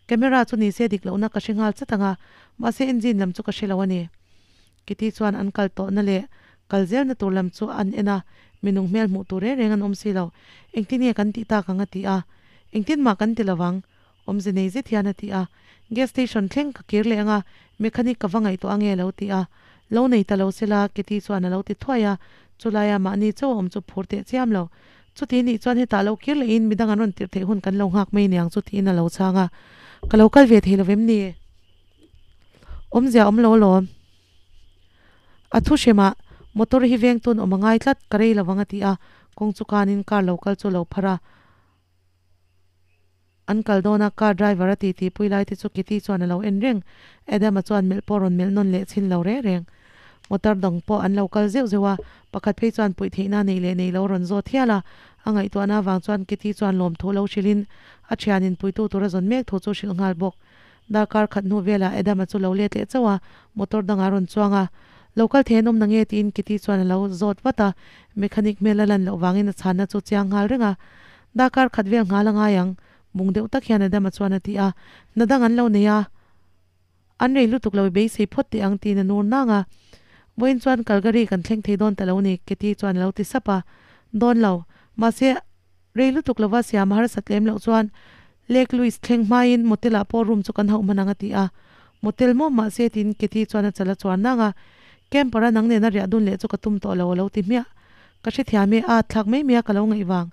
camera chu nise dik lohna ka hre nghal chat ang a, mahse engine lam chu ka hre lo a ni. Kitty chuan an kal tawhna leh kal zelna tur lam chu an en a, minung hmel hmuh tur reng reng an awm si lo. Engtin nge kan tih tak ang a ti a. Engtin mah kan ti lo vang, awmze nei zet hian a ti a. Gas station thleng ka kir leh ang a, mechanic ka va ngaihtuah ange a lo ti a. Lo nei ta lo sela, Kitty chuan a lo ti thuai a, chulaia mahni chauh a awm chu phur teh chiam lo. Chuti nih chuan hetah lo kir lehin midang an rawn tirh theih hun kan lo nghak mai aniang chu tiin a lo chhang a. Ka lo kal ve thei lo vem ni? Awmzia awm lo alawm. A thu hremah motor hi veng tun awm a ngai tlat, ka rei lovang a ti a, kawng chu kanin car lo kal chu a lo phar a. An kal dawn a, car driver a ti tih pui lai te chu Kitty chuan a lo en reng. Adam-a chuan melh pawh rawn melh nawn leh chhin lo reng reng. Motor dang pawh an lo kal zeuh zeuh a, pakhat phei chuan puih theihna neih leh neih lo rawn zawt hial a. A ngaihtuahna avang chuan Kitty chuan lawmthu lo hrilhin a thianin puitu tura zawn mek thu chu hrilh nghal bawk. Darkar khat hnu velah Adama chu lo let leh chauh a, motor dangah a rawn chuang a. Lo kal thei an awm na nge tiin Kitty chuan a lo zawt vat a, mechanic hmel a lan loh vangin a chhanna chu chiang nghal reng a. Darkar khat vel nghal a ngai ang, bung deuh tak hian Adama chuan a ti a. Hna dang an lo nei a, an rei lutuk lo i beisei phawt teh ang tiin a nur nang a. Vawiin chuan Calgary kan thleng thei dawn ta lo ni, Kitty chuan a lo ti sap a. Dawn lo, mahse Rei lutuk lova siam a harsat lem loh chuan Lake Louise thleng hmain motel ah pawh room chu kan hauh hman ang a ti a. Motel maw mahse tiin Kathy chuan a chal a chuan nang a. Camper a nang nena riah dun leh chu ka tum tawh lo a lo ti hmiah. Ka hrethiam e, a at thlak mai mai a ka lo ngaih vang.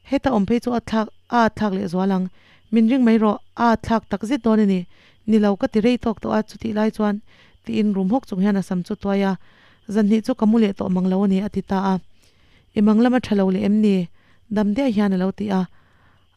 Heta awm phei chu a thlak a at thlak leh zual ang. Min ring mai rawh, a at thlak tak zet dawn a ni. Ni lo ka ti rei tawk tawh a chutih lai chuan tiin rum hawk chung hian a sam chu tuai a. Zanhnih chu ka mu leh tawh mang lo a ni a ti ta a. I mang lama tha lo leh em ni? Dam diai hian a lo ti a.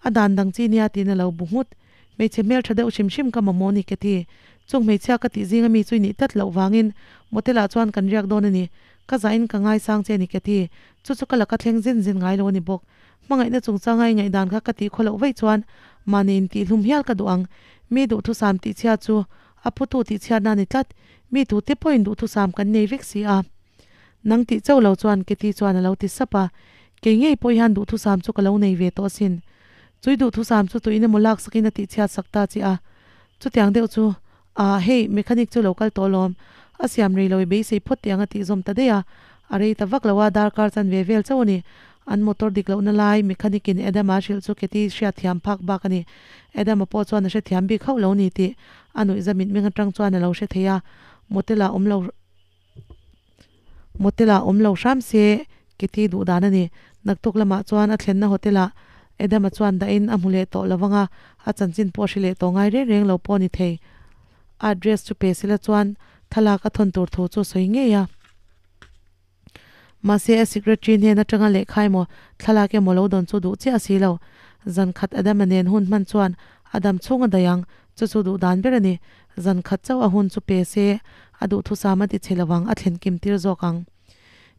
A dan dang chi nia tiin a lo bu nghut. Hmeichhe hmel tha deuh hrim hrim ka mamawh ni ka ti. Chung hmeichhia ka tih zinga mi chu i nih tlat loh vangin motel ah chuan kan riak dawn a ni. Ka zahin ka ngaisang che a ni ka ti. Chu chu ka laka thleng zin zin ngai lo a ni bawk. Hmangaihna chungchanga i ngaihdan kha ka tih khaw loh vaih chuan mahni intihhlum hial ka duh ang. Mi duhthusam tihchhia chu a phutu tihchhiatna a ni tlat. Mi tute pawhin duhthusam kan nei vek si a. Nang tih chauh lo chuan Kitty chuan a lo ti sap a, Kei ngei pawh hian duhthusam chu ka lo nei ve tawh asin. Chui duhthusam chu tuin emaw lak sakin a tihchhiat sak ta che a. Chutiang deuh chu, Ah, hei, mechanic chu lo kal tawh alawm. A siam rei lo i beisei phawt teh ang a tih zawm ta daih a. A rei ta vak lo a, darkar chan ve vel chauh a ni. An motor dik lohna lai mechanic in Adam-a hrilh chu Kitty hriatthiam phak bak a ni. Adam-a pawh chuan a hrethiam bik hauh lo ni tih a nuihza mitmeng atang chuan a lo hre thei a. Motel ah awm lo. Motel ah awm lo hram se Kitty duh dan a ni. Naktuk lamah chuan a thlenna hotel ah Adam-a chuan dahin a hmu leh tawh lo vang a, a chanchin pawh a hre leh tawh ngai reng reng lo pawh a ni thei. A address chu pe sela chuan thlalak a thawn tur thu chu a sawi ngei a. Mahse a secretary hnen atanga lehkha emaw thlalak emaw lo dawn chu duh chiah a si lo. Zan khat Adam-a nen hun hman chuan a dam chhung a daih ang, chu chu duh dan ber a ni. Zan khat chauh a hun chu pe se, a duhthusam a ti chhe lo ang, a thlen kim tir zawk ang.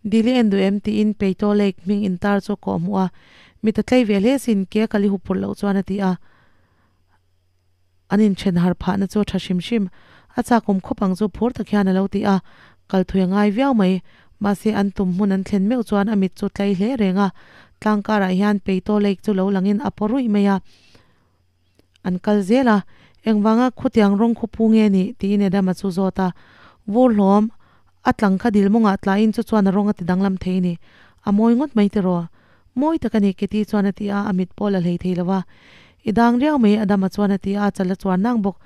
Dil i en duh em tiin Peito Lake hming intar chu a kawh hmuh a, mit a tlei ve hle sin ke kal i huphurh loh chuan a ti a. An inthen har phahna chu a tha hrim hrim. A chakawm khawp ang chu phur tak hian a lo ti a, kal thui a ngai viau mai. Mahse an tum hmun an thlen meuh chuan a mit chu tlai hle reng a, tlang karah hian Peito Lake chu lo langin a paw ruih mai a. An kal zel a, Engvanga khutiang rawng khu pu nge nih? tiin Adama chu zawt a. Vur hlawm, a tlang kha dil mawngah tlaiin chu chuan a rawng a ti danglam thei ni. A mawi ngawt mai tiraw? Mawi tak a ni, Katie chuan a ti a, a mit pawh la hlei thei lo va. I dang riau mai, Adama chuan a ti a, a chal a chuan nang bawk.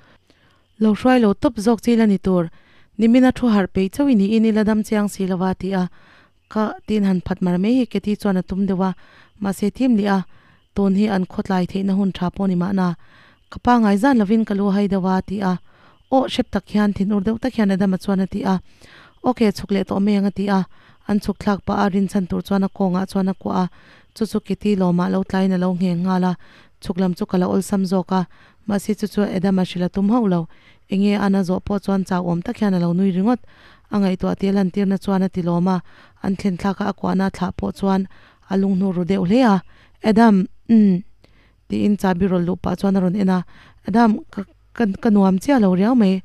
Lo hruai lo tawp zawk chi la ni tur, nimina thu harh peih chauh i niin i la dam chiang si lo va, a ti a. Ka tin han phat mar mai hi Katie chuan a tum deuh a, mahse thim leh a, tun hi an khawtlai theihna hun tha pawh ni mahna. Ka pa ngai zan lovin ka lu hai deuh a, a ti a. Aw, hrep tak hian thinur deuh tak hian Adama chuan a ti a. Ok, chhuk leh tawh mai ang a ti a. An chhuk thlak pah a, rinchhan tur chuan a kawngah chuan a kuah a. Chu chu Katie lawmah lo tlaiin a lo ngheng nghal a, chhuk lam chu ka la awlsam zawk a. Mahse chu chu Adama hrilh a tum hauh lo. Enge a na zawh pawh chuan chau awm tak hian a lo nui ringawt. A ngaihtuah tih a lantirna chuan a ti lawm a, an thlen thlaka a kuahna a thlah pawh chuan a lunghnu ru deuh hle a. Adam, umm. Tiin chabi rawn luh pah chuan a rawn en a. Adam, ka, ka, ka nuam chiah lo riau mai.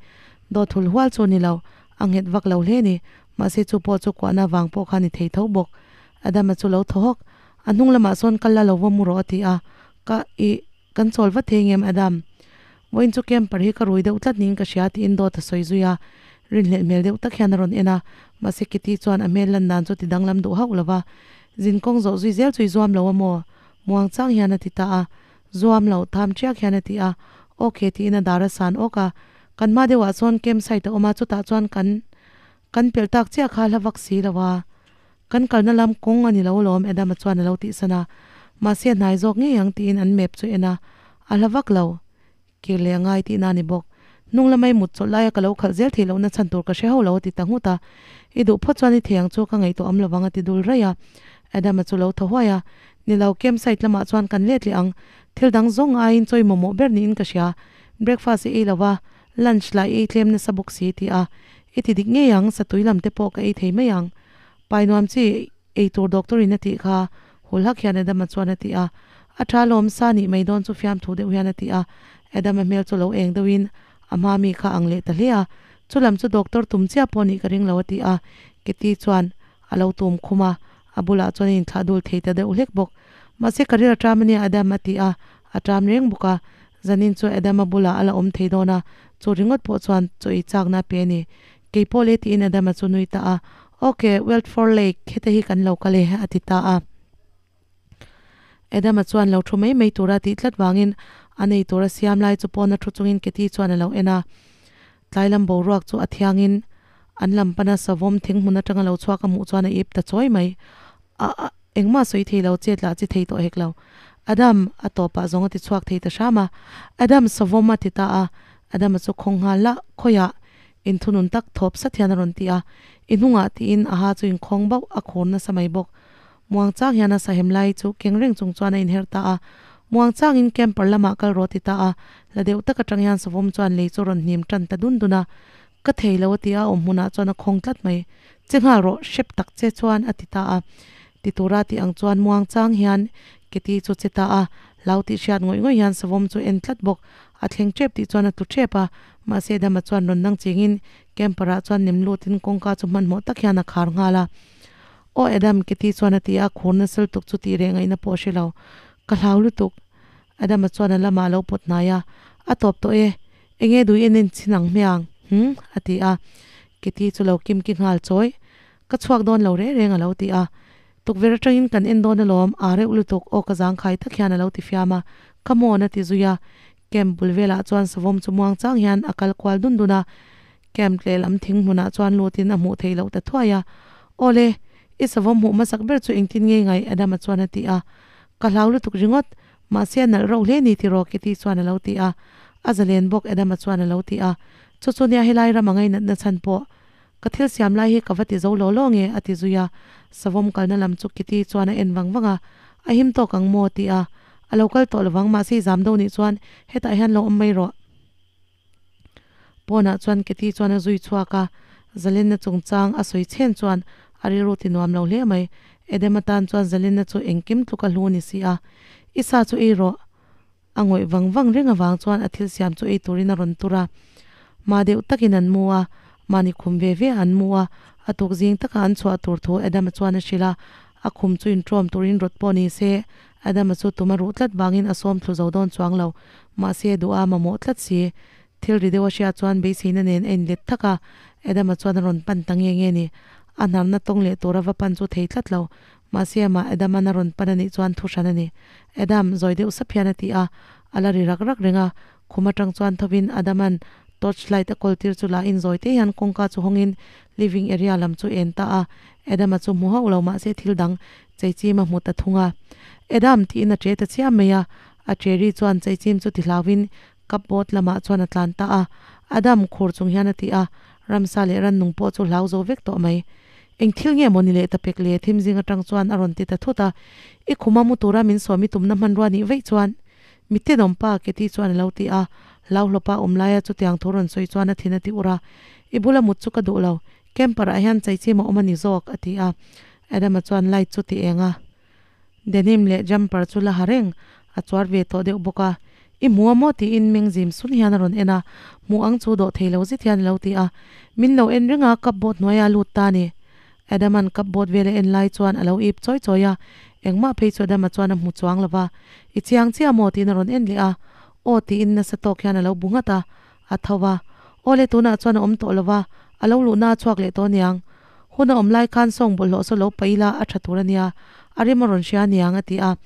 Dawt hul hual chu a ni lo, a nghet vak lo hle a ni. Mahse chu pawh chu kuahna vang pawh kha a ni thei tho bawk. Adama chu lo thaw hawk. A hnung lamah sawn kal la lo va mu rawh a ti a. Ka, ih. Kan chawl vat thei ngem Adam? Vawiin chu camper hi ka rui deuh tlat niin ka hria tiin dawt a sawi zui a. Rinhlelh hmel deuh tak hian a rawn en a, mahse Kitty chuan a hmel lan dan chu ti danglam duh hauh lo va. Zin kawng zawh zui zel chu i zuam lo a maw? Muang chang hian a ti ta a. Zuam lo, tham ṭiak hian a ti a. Ok tiin a dar a san awk a. Kan hma deuhah chuan camp site a awm a, chutah chuan kan kan pelh tak chiah kha hla vak si lo a. Kan kalna lam kawng a ni lo alawm Adama chuan a lo tihsan a, mahse a hnai zawk ngei ang tiin an map chu en a, a hla vak lo. Kir leh a ngai tihna a ni bawk. Hnung lamai mut chawlh laia ka lo khalh zel theih lohna chhan tur ka hre ho lo a ti ta nghut a. I duh phawt chuan i thei ang chu ka ngaihtuah awm lovang a ti dul raih a. Adama chu lo thaw huai a, Ni lo, campsite lamah chuan kan let leh ang. Thil dang zawng aiin chawi mawmawh ber niin ka hria. Breakfast i ei lo va, lunch lah i ei tlem nasa bawk si ti a. I ti dik ngei ang, satui lam te pawh ka ei thei mai ang. Pai nuam chi ei tur doctor in a tih kha, hul hak hian Adama chuan a ti a. A tha lawm, sa nih mai dawn chu fiamthu deuh hian a ti a. Adama hmel chu lo eng deuhin a hma mi kha ang leh ta hle a. Chu lam chu doctor tum chiah pawh nih ka ring lo a ti a. Kitty chuan a lo tum khum a, a bulah chuan a inthlah dul thei ta deuh hlek bawk. Mahse ka ril a ṭam ania Adam a ti a, a ṭam reng bawk a. Zanin chu Adama bulah a la awm thei dawn a, chu ringawt pawh chuan chaw ei chakna a pe a ni. Kei pawh le tiin Adama chu nui ta a, Ok, Weldford Lake, heta hi kan lo kal e, a ti ta a. Adama chuan lo thu mai mai tura tih tlat vangin a nei tura siam lai chu pawna thu chungin Katie chuan a lo en a. Tlai lam boruak chu a thiangin an lam pana savawm thing hmun atanga lo chhuak a hmuh chuan a ip ta chawi mai. A, a, engmah sawi thei lo, chet lah chi thei tawh hek lo. Adam, a tawpah zawng a ti chhuak thei ta hram a. Adam, savawm a ti ta a. Adama chu khawng nghal lah, khawiah Inthunun tak thawp sat hian a rawn ti a, i hnungah tiin a ha chu inkhawng bauh a khur nasa mai bawk. Muangchang hian a sahem lai chu keng reng chung chuan a inher ta a, muangchangin camper lamah kal rawh a ti ta a, la deuh tak atang hian savawm chuan lei chu rawn hnim tan ta dun dun a, Ka thei lo a ti a, awm hmunah chuan a khawng tlat mai. Che nghal rawh, hrep tak che chuan a ti ta a. Ti tura tih ang chuan muangchang hian Keti chu che ta a, hlau tih hriat ngawih ngawih hian savawm chu en tlat bawk. A thleng tep tih chuan a tlu tep a, mahse Dama chuan rawn nang chingin camper ah chuan nem lutin kawngka chu hmanhmawh tak hian a khar nghal a. Aw Adam, Keti chuan a ti a, khur nasal tuk chu tih reh ngaihna pawh a hre lo. Ka hlau lutuk. Adama chuan a lamah a lo pawt hnai a, A tawp tawh e, enge dui en en chin ang hmiang, hm? a ti a. Keti chu lo kim ki nghal chawi. Ka chhuak dawn lo reng reng a lo ti a. Tukverh atangin kan en dawn alawm, aa reuh lutuk aw ka zangkhai tak hian a lo ti fiam a, Come on a ti zui a. Camp bul velah chuan savawm chu muang chang hian a kal kual dun dun a. Camp lehlam thing hmunah chuan lutin a hmuh theih loh ta thuai a. Awle, i savawm hmuh hmasak ber chu engtin nge ngaih Adama chuan a ti a. Ka hlau lutuk ringawt, mahse a nalh rauh hle ni tiraw Kitty chuan a lo ti a. A zalen bawk Adama chuan a lo ti a. Chu chu nia helai ram a ngainatna chhan pawh Ka thil siam lai hi ka va ti zo lo lo nge? a ti zui a. Savawm kalna lam chu Kitty chuan a en vang vang a, A him tawk ang maw? ti a. A lo kal tawh lovang, mahse i zam do nih chuan hetah hian lo awm mai rawh. Pawnah chuan Kitty chuan a zui chhuak a, Zalenna chungchang a sawi chhen chuan A rilru ti nuam lo hle mai. Edema tan chuan zalenna chu engkim tluka hlu ni si a. I sa chu ei rawh. A ngawih vang vang reng avang chuan a thil siam chu ei turin a rawn tur a. Mah deuh takin an mu a, mahni khum ve ve an mu a, a tuk zing taka an chhuah tur thu Adama chuan a hrilh a, a khum chu inṭawm turin rawt pawh ni se, Adama chu tum a ruh tlat vangin a sawm thlu zo dawn chuang lo, mahse duh a mamawh tlat si. Thil ri deuh a hriat chuan beiseina nen a inlet thak a, Adama chuan a rawn pan ta nge nge ni. A hnarna tawng leh tura va pan chu thei tlat lo, mahse amah Adama'n a rawn pan a nih chuan thu hran a ni. Adam, zawi deuh sap hian a ti a, a la ri rak rak reng a, Khum atang chuan thovin Adaman torch light a kawl tir chu la in zawi te hian kawngka chu hawngin living area lam chu en ta a, Adama chu hmu hauh lo mahse thil dang cheichim a hmu ta thung a. Adam tiin a che ta chiam mai a, a che ri chuan cheichim chu ti hlauhin cupboard lamah chuan a tlan ta a, Adam khur chung hian a ti a, ramsa leh rannung pawh chu hlau zo vek tawh mai. Eng thil nge maw ni leh ta pek le thim zing atang chuan a rawn ti ta thut a, I khuma mu tura min sawm i tumna hmanrua nih vaih chuan Mi tenawm pa Katie chuan a lo ti a, hlauhlawpa awm laia chutiang thu rawn sawi chuan a thin a ti ur a, I bula mut chu ka duh lo, camper ah hian chaichim a awm a ni zawk, a ti a. Adama chuan light chu ti eng a, denim leh jumper chu la ha reng, a chuar ve tawh deuh bawk a, I hmu a maw? tiin meng zim sun hian a rawn en a, hmuh ang chu dawh thei lo zet hian a lo ti a, min lo en reng a, cupboard hnuaiah a lut ta a ni. Adama'n cupboard vel a en lai chuan a lo ip chawi chawi a, engmah phei chu Adama chuan a hmu chuang lo va. I chiang chiah maw? tiin a rawn en leh a. Aw tiin nasa tawk hian a lo bu nghat a, a tho va. Aw le tunah chuan a awm tawh lo va, a lo luhna a chhuak leh tawh aniang. Hun a awm lai khan sawng bawlhhlawh saw lo paih ila a tha tur ania, a rim a rawn hria aniang a ti a.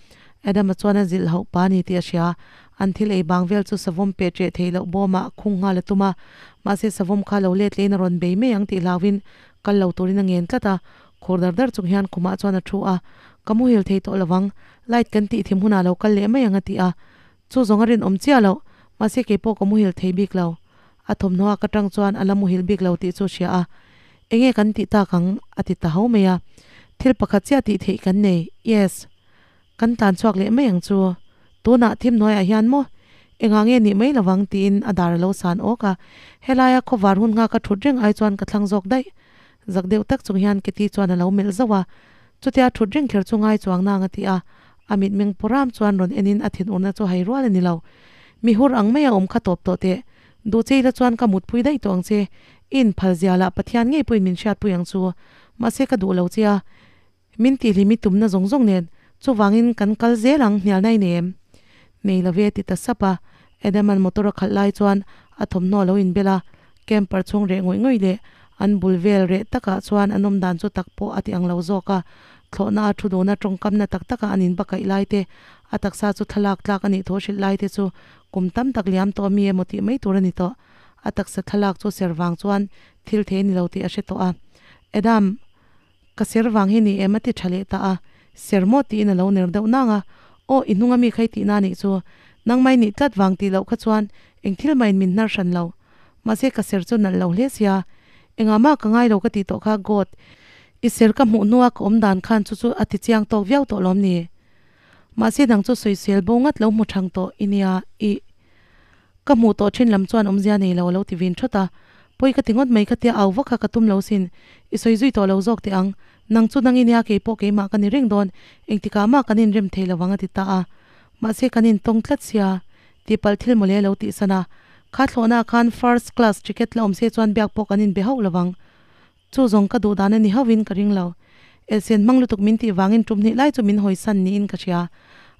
Adama chuan a zilh hauh pa ni tih a hria. An thil ei bang vel chu savawm peh ṭeh theih loh bawmah khung nghal a tum a, mahse savawm kha lo let lehin a rawn bei mai ang tih hlauhin Kal lo turin a ngen tlat a, khur dar dar chung hian khumah chuan a thu a, Ka muhil thei tawh lovang, light kan tih thim hunah lo kal leh mai ang a ti a, chu zawng a rinawm chiah loh, mahse keipawh ka muhil thei bik lo. A thawmhnaw a ka tang chuan a la muhil bik lo tih chu hria a, Enge kan tih tak ang? a ti ta ho mai a, Thil pakhat chiah tih theih kan nei, yes. Kan tlan chhuak leh mai ang chu. Tunah thim hnuaiah hian maw? Engah nge nih mai lovang tiin a dar a lo san awk a. Helaia khawvar hun nghak a thut reng ai chuan ka thlang zawk daih. Zak deuh tak chung hian Kitty chuan a lo melh zauh a. Chutia thut reng kher chu ngai chuang nang a ti a. A mitmeng pawram chuan rawn enin a thinurna chu hai rual a ni lo. Mi hur ang maia awm kha tawp tawh teh. Duh che ila chuan ka mutpui daih tawh ang che. I inphal zia lah Pathian ngei pawhin min hriatpui ang chu. Mahse ka duh lo che a. Min tihlim i tumna zawng zawng nen, chuvangin kan kal zel ang hnialna i nei em? Nei lo ve ti ta sap a, Adam-a'n motor a khalh lai chuan a thawmhnaw a lo inbel a, camper chhung reh ngawih ngawih leh an bul vel reh takah chuan an awm dan chu tak pawh a ti ang lo zawk a, thlawhna a thu duna tawngkamna tak taka an inbakaih lai te, a taksa chu thlalak tlak a nih thu hrilh lai te chu kum tam tak liam tawh mi emaw tih mai tur a ni tawh. A taksa thlalak chu ser vang chuan thil thei a ni lo tih a hre tawh a. Adam! Ka ser vang hi ni em a ti tha leh ta a, ser maw tiin a lo ner deuh nang a, aw i hnunga mi kha i tihna nih chu, nangmai nih tlat vang tih loh kha chuan eng thil mahin min hnar hran lo, mahse ka ser chu nalh lo hle sia, engah mah ka ngai lo ka tih tawh kha God, i ser ka hmuh hnua ka awm dan khan chu chu a ti chiang tawk viau tawh lawm ni? Mahse nang chu sawisel bo ngat lo hmu thang tawh i nia, ih. Ka hmuh tawh thin lam chuan awmzia nei lo a lo ti vin thawt a, pawi ka ti ngawt mai khatia au vak kha ka tum lo sin, i sawi zui tawh lo zawk teh ang, nang chu nang i nia keipawh keimah ka ni reng dawn, engtikah mah kan inrem thei lo ang a ti ta a, mahse kan intawng tlat sia, tihpalh thil mawle a lo tihsan a, kha thlawhnaah khan first class ticket la awm se chuan biak pawh kan inbe hauh lo vang. Chu zawng ka duh dan a ni hauhin ka ring lo. Elsen hmang lutuk min tih vangin tum hnih lai chu min hawisan niin ka hria.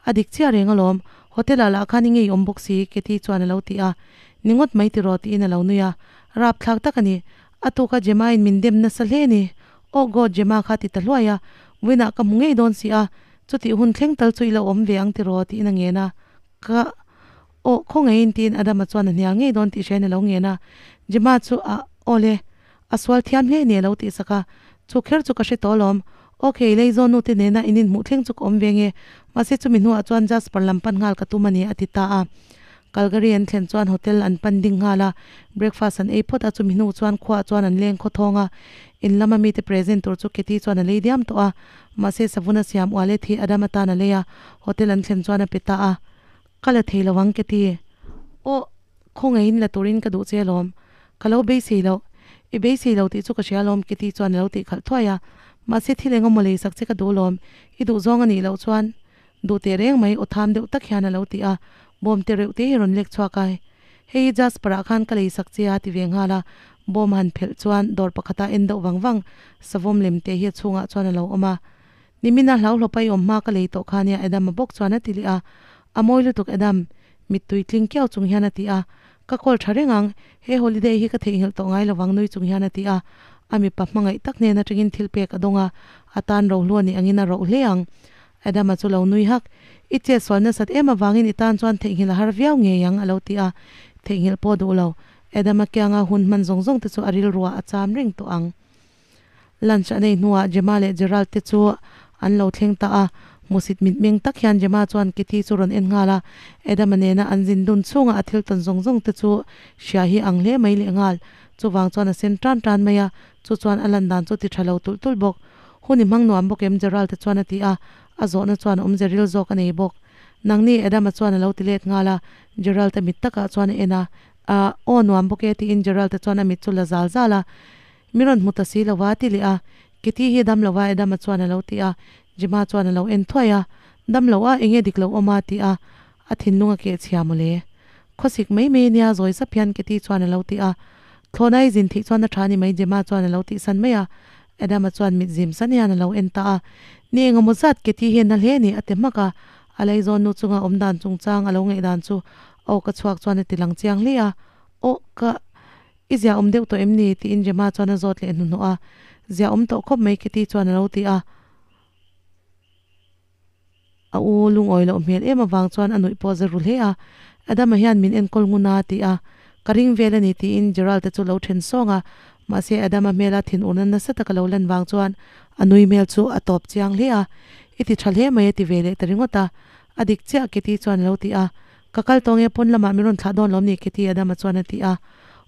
A dik chiah reng alawm, hotel ah lah khan i ngei awm bawk si, Katie chuan a lo ti a. Ni ngawt mai tiraw tiin a lo nui a. Rapthlak tak a ni. A tuka Gemma in min dem nasa hle ni. Oh God, Gemma kha ti ta hluai a. Vawiinah ka hmu ngei dawn si a, chutih hun thleng tal chu i lo awm ve ang tiraw tiin a ngen a. Ka aw khawngaihin tiin Adama chuan a hnial ngei dawn tih hriain a lo ngen a. Gemma chu a aw le. A sual thiam hle ni a lo tih sak a, chu kher chu ka hre tawh alawm. Ok, Leizawn nute nena in inhmuh thleng chu ka awm ve nge, mahse chumi hnuah chuan Jasper lam pan nghal ka tum a ni a ti ta a. Calgary an thlen chuan hotel an pan ding nghal a, breakfast an ei phawt a, chumi hnu chuan khuaah chuan an leng khaw thawng a. In lama mite present tur chu Katie chuan a lei diam tawh a, mahse savun a siam wallet hi Adam atan a lei a, hotel an thlen chuan a pe ta a. Ka la thei lo ang Katie. Aw, khawngaihin la turin ka duh che alawm. Ka lo beisei loh. I beisei lo tih chu ka hria alawm Kitty chuan a lo tih khalh thuai a. Mahse thil eng emaw lei sak che ka duh lawm, i duh zawng a nih loh chuan duh teh reng mai aw tham deuh tak hian a lo ti a, bawm te reuh te hi rawn lek chhuak a, hei hi Jasper ah khan ka lei sak che a ti ve nghal a, bawm han phelh chuan dawr pakhata en deuh vang vang savawm lem te hi a chhungah chuan a lo awm a, Nimina hlauhlawpa i awm hma ka lei tawh kha nia Adam a bawk chuan a ti leh a, a mawi lutuk Adam, mittui tling kiau chung hian a ti a, ka call tha reng ang, he holiday hi ka theihnghilh tawh ngai lovang nui chung hian a ti a, a mipa hmangaih tak hnen atangin thil pek a dawng a, a tan rohlu a nih angin a roh hle ang. Adama chu lo nui hak, I chet sual nasat em avangin i tan chuan theihnghilh a har viau ngei ang a lo ti a, theihnghilh pawh duh lo, Adama kianga hun hman zawng zawng te chu a rilruah a cham reng tawh ang. Lunch a nei hnuah Gemma leh Gerald te chu an lo thleng ta a, hmusit mitmeng tak hian Gemma chuan Kitty chu rawn en nghal a, Adama nena an zin dun chhunga a thil tawn zawng zawng te chu hria hi ang hle mai leh nghal. Chuvang chuan a sen tan tan mai a, chu chuan a lan dan chu ti tha lo tulh tulh bawk. Hun i hmang nuam bawk em? Gerald te chuan a ti a, a zawhna chuan awmze ril zawk a nei bawk. Nangni Adama chuan a lo ti let nghal a, Gerald a mit takah chuan a en a, Ahh, aw nuam bawk e tiin Gerald te chuan a mit chu la zal zal a. Mi rawn hmu ta si lo va ti leh a, Kitty hi dam lo va Adama chuan a lo ti a, Jima chuan a lo en thuai a, Dam lo a, enge dik lo awm a ti a, a thinlung a keh chhia mawle. Khawsik mai mai ania zawi zap hian Kitty chuan a lo ti a, Thlawhna i zin theih chuan a tha ni mai Jima chuan a lo tih san mai a, Adama chuan mit zim san hian a lo en ta a, Ni engemaw zat Kitty hi a na hle ni a ti hmak a, a leizawn nu chunga awm dan chungchang a lo ngaih dan chu aw ka chhuak chuan a ti lang chiang hle a, Aw ka. I zia awm deuh tawh em ni? tiin Gemma chuan a zawt leh hnuhnawh a. Zia awm tawh khawp mai Kitty chuan a lo ti a. A u lungawi loh hmel em avang chuan a nuih pawh za ru hle a. Adama hian min enkawl ngun a ti a. Ka ring vel a ni tiin Gerald te chu lo then sawng a. Mahse Adama hmela thinurna nasa taka lo lan vang chuan a nui hmel chu a tawp chiang hle a. I ti tha hle mai a ti ve leh ta ringawt a. A dik chiah Kitty chuan a lo ti a. Ka kal tawh nge pawn lamah min rawn thlah dawn lawm ni Kitty Adama chuan a ti a.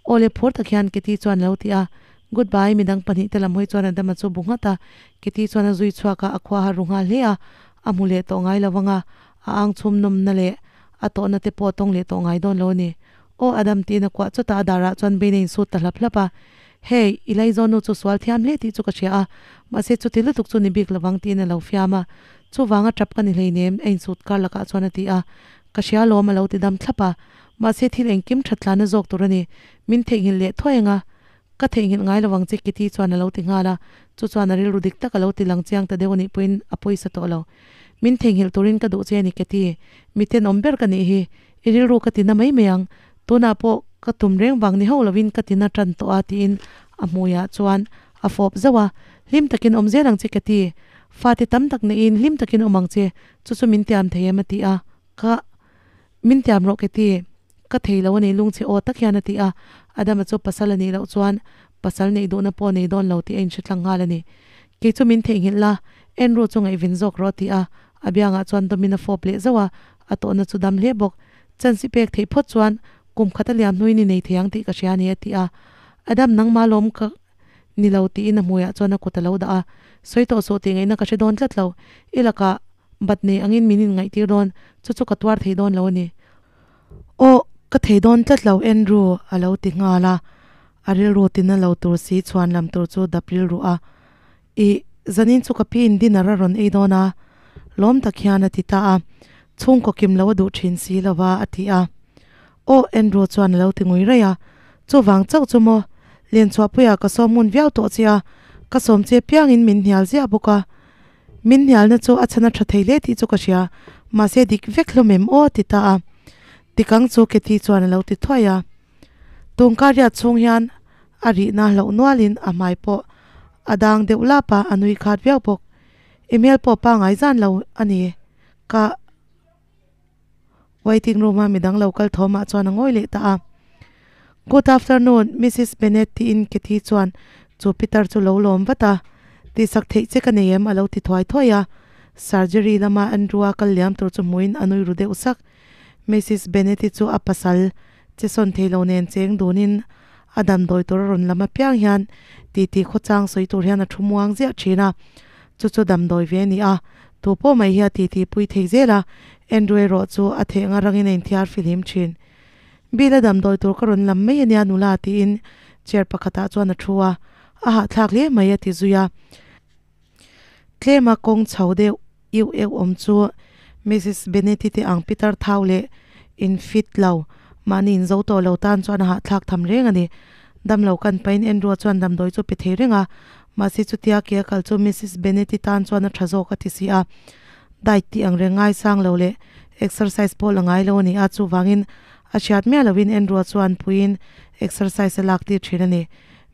Aw le phur tak hian Kitty chuan a lo ti a. Goodbye midang pahnih te lam hawi chuan Adama chu bu nghat a. Kitty chuan a zui chhuak a, a khua har ru nghal hle a. A hmu leh tawh ngai lo vang a, a ang chhum nawmna leh a tawhna te pawh a tawng leh tawh ngai dawn lo a ni. Aw Adam tiin a kuah chawt a, a darah chuan Bane a insut ta hlap hlap a. Hey, i laizawn nu chu sual thiam hle tih chu ka hria a, mahse chuti lutuk chu ni bik lovang tiin a lo fiam a. Chuvanga tap ka ni hleinem, a insut kar lakah chuan a ti a. Ka hria lawm a lo ti dam thlap a. Mahse thil engkim that tlana zawk tur a ni. Min theihnghilh leh thuai ang a. Ka theihnghilh ngai lo ang che Kitty chuan a lo ti nghal a. Chu chuan a rilru dik tak a lo ti lang chiang ta deuh a nih pawhin a pawisa tawh lo. Min theihnghilh turin ka duh che a ni Kitty. Mi tenawm ber ka nih hi. I rilru ka ti na mai mai ang. Tunah pawh ka tum reng vang ni hauh lovin ka ti na tan tawh a tiin a hmuiah chuan a fawp zauh a. Hlim takin awm zel ang che Kitty. Fate tam tak neiin hlim takin awm ang che. Chu chu min tiam thei em a ti a, ka min tiam rawh ke ti, ka thei lo a ni lungchhe aw tak hian a ti a, Adama chu pasal a nih loh chuan pasal neih duhna pawh a nei dawn lo tih a inhre tlang nghal a ni. Kei chu min theihnghilh la, Andrew chu ngaihven zawk rawh a ti a, a biangah chuan dawmin a fawp leh zauh a, a tawhna chu dam hle bawk. Chance i pek theih phawt chuan kum khat a liam hnuin i nei thei ang tih ka hria a ni a ti a, Adam nangmah lawm ka Ni lo tiin a hmuiah chuan a kut a lo dah a, Sawi tawh suh tih ngaihna ka hre dawn tlat lo. I lakah bat nei angin min inngaihtir dawn, chu chu ka tuar thei dawn lo a ni. Aw, ka thei dawn tlat lo Andrew a lo ti nghal a, a rilru tina lo tur si chhuan lam tur chu dap rilru a. Ih, zanin chu ka pi in dinner a rawn ei dawn a, lawm tak hian a ti ta a, chhungkaw kim lo a duh thin si lo va a ti a. Aw Andrew chuan a lo ti ngui raih a, chuvang chauh chu maw, Lenchhuahpuia ka sawm ngun viau tawh che a, ka sawm che piangin min hnial ziah bawk a. Min hnialna chu a chhan a tha thei hle tih chu ka hria, mahse dik vek hlawm em aw ti ta a. Tikang chu Kathy chuan a lo ti thuai a. Tungkar riat chhung hian a rihna hlauh nualin a hmai pawh a dang deuh lap a, a nui khat viau bawk. I hmel pawh pangai zan lo a ni, ka. Waiting room a midang lo kal thawmah chuan a ngawi leh ta a. Good afternoon, Missus Bennet tiin Kathy chuan chu pitar chu lo lawm vat a. Tihsak theih che ka nei em a lo ti thuai thuai a. Surgery lama Andrew a kal liam tur chu hmuin a nui ru deuh sak. Missus Bennet-i chu a pasal che sawn thei lo nen cheng dunin a damdawi tur a rawn lam apiang hian titi khawchang sawi tur hian a thu muang ziah thin a. Chu chu damdawi ve a ni a, tu pawh mai hi a titi pui thei zel a, Andrew erawh chu a theih anga rangin a inthiar fihlim thin. Bill a damdawi tur ka rawn lam mai a nia nula tiin chair pakhatah chuan a thu a, a hahthlak hle mai a ti zui a. Tlema kawng chho deuh iuh euh awm chu Missus Beneti te ang pitar thau leh in fit lo, mahni in zo tawh lo tan chuan a hahthlak tham reng a ni. Damlo kan pain Andrew-a chuan damdawi chu pe thei reng a, mahse chutia ke a kal chu Missus Beneti tan chuan a tha zawk a ti si a. Diet tih ang reng ngaisang lo leh exercise pawh la ngai lo a ni a, chuvangin a hriat miah lovin Andrew-a chuan puiin exercise a lak tir thin a ni.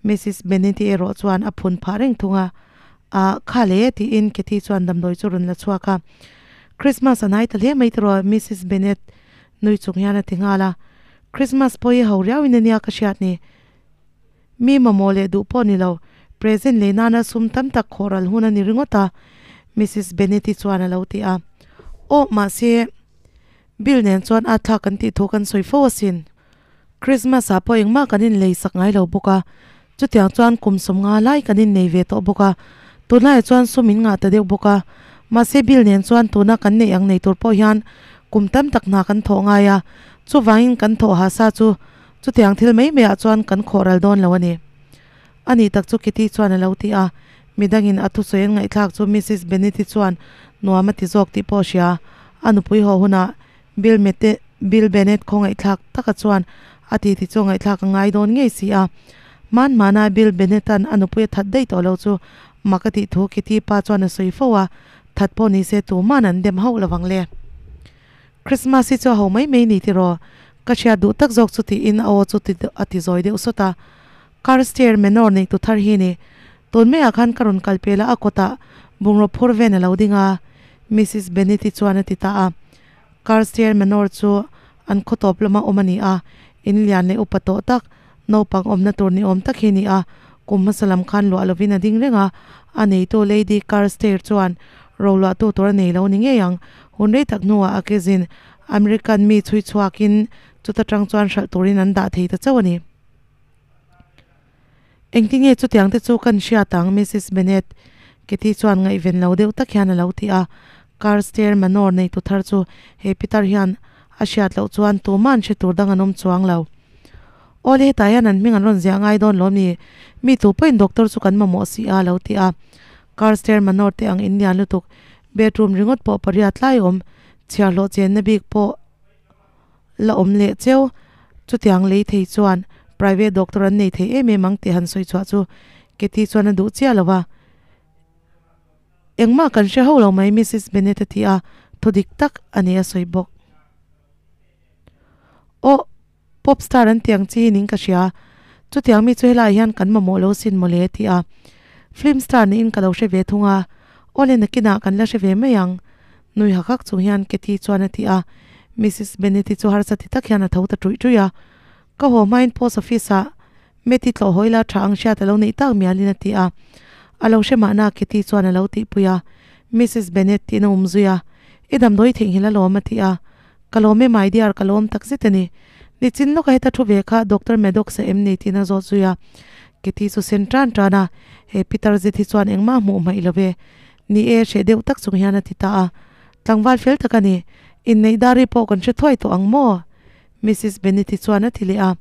Missus Beneti erawh chuan a phun phah reng thung a. A, kha le, tiin Kathy chuan damdawi chu rawn la chhuak a. Christmas a hnai ta hle mai tiraw, Missus Bennet nui chung hian a ti nghal a. Christmas pawh hi ho riauin ania ka hriat ni. Mi mamawh leh duh pawh ni lo, present lei nana sum tam tak khawh ral hun a ni ringawt a, Missus Bennet-i chuan a lo ti a. Aw, mahse, Bill nen chuan a thlak kan tih thu kan sawi fo asin. Christmas ah pawh engmah kan inlei sak ngai lo bawk a, chutiang chuan kum sawmnga lai kan innei ve tawh bawk a, tunlaiah chuan sum in ngah ta deuh bawk a, mahse bill nen chuan tuna kan neih ang nei tur pawh hian kum tam tak hna kan thawh ngai a, chuvangin kan thawh ha sa chu chutiang thil mai maiah chuan kan khawh ral dawn lo a ni. A nih tak chu Kitty chuan a lo ti a, midangin a thusawi an ngaihthlak chu Missus Bennet-i chuan nuam a ti zawk tih pawh a hria, a nupui haw hunah Bill Mete, Bill Bennett khawngaihthlak taka chuan a ti ti chu ngaihthlak a ngai dawn ngei si a. Hman hmana Bill Bennett-a'n a nupui a that daih tawh lo chu mak a tih thu Kitty pa chuan a sawi fo a, that pawh ni se tuman an dem hauh lovang le. Christmas hi chu a ho mai mai ni tiraw? Ka hriat duh tak zawk chu tiin a aw chu ti a ti zawi deuh sawt a. Carstairs Manor neih tu thar hi ni. Tun maiah khan ka rawn kal pel a, a kawtah bungraw phur ven a lo ding a, Missus Bennett-i chuan a ti ta a. Carstairs Manor chu an khaw tawp lama awm a ni a, in lian leh upa tawh tak, naupang awmna tur ni awm tak hi a ni a. Kum hmasa lam khan luah lovin a ding reng a, a neitu Lady Carstairs chuan roluahtu tur a nei lo ni ngei ang. Hun rei tak hnuah a kezin American mi chhui chhuakin chuta tang chuan hralh turin an dah thei ta chauh a ni. Engtinge chutiang te chu kan hriat ang, Missus Bennet? Kitty chuan ngaihven lo deuh tak hian a lo ti a. Carstairs Manor neitu thar chu he pitar hian a hriat loh chuan tuman hre tur dang an awm chuang lo. Awle hetah hian an hming an rawn ziah ngai dawn lo mi? Mi tu pawhin doctor chu kan mamawh si a, a lo ti a. Carstairs Manor te ang in lian lutuk, bedroom ringawt pawh pariat lai awm, chhiarhlawh chenna bik pawh la awm leh cheu. Chutiang lei thei chuan private doctor an nei thei em em ang tih han sawi chhuah chu Kathy chuan a duh chiah lo va. Engmah kan hre ho lo mai Missus Bennet a ti a, thu dik tak a ni a sawi bawk. Aw, pop star an tih ang chi hi ning ka hria. Chutiang mi chu helaiah hian kan mamawh lo sin mawle a ti a. Film star niin ka lo hre ve thung a, aw le nakinah kan la hre ve mai ang. Nui hak hak chung hian Kathy chuan a ti a. Missus Bennet-i chu harsa ti tak hian a tho ta ṭuih ṭuih a. Ka haw hmain post office-ah Matty tlawh hawi la ṭha ang hriat a lo neih tak mialin a ti a. A lo hre mahna Kathy chuan a lo tihpui a. Missus Bennet tiin a um zui a. I damdawi theihnghilh alawm a ti a. Ka lawm e my dear, ka lawm tak zet a ni. Nichin lawka heta thu ve kha Doctor Maddox a em ni tiin a zawt zui a. Kathy chu sen tan tan a, he pitar zet hi chuan engmah hmuh hmaih lo ve. Ni e, hreh deuh tak chung hian a ti ta a. Tlangval fel tak a ni. Inneih dar-i pawh kan hre thuai tawh ang maw? Missus Bennet-i chuan a ti leh a.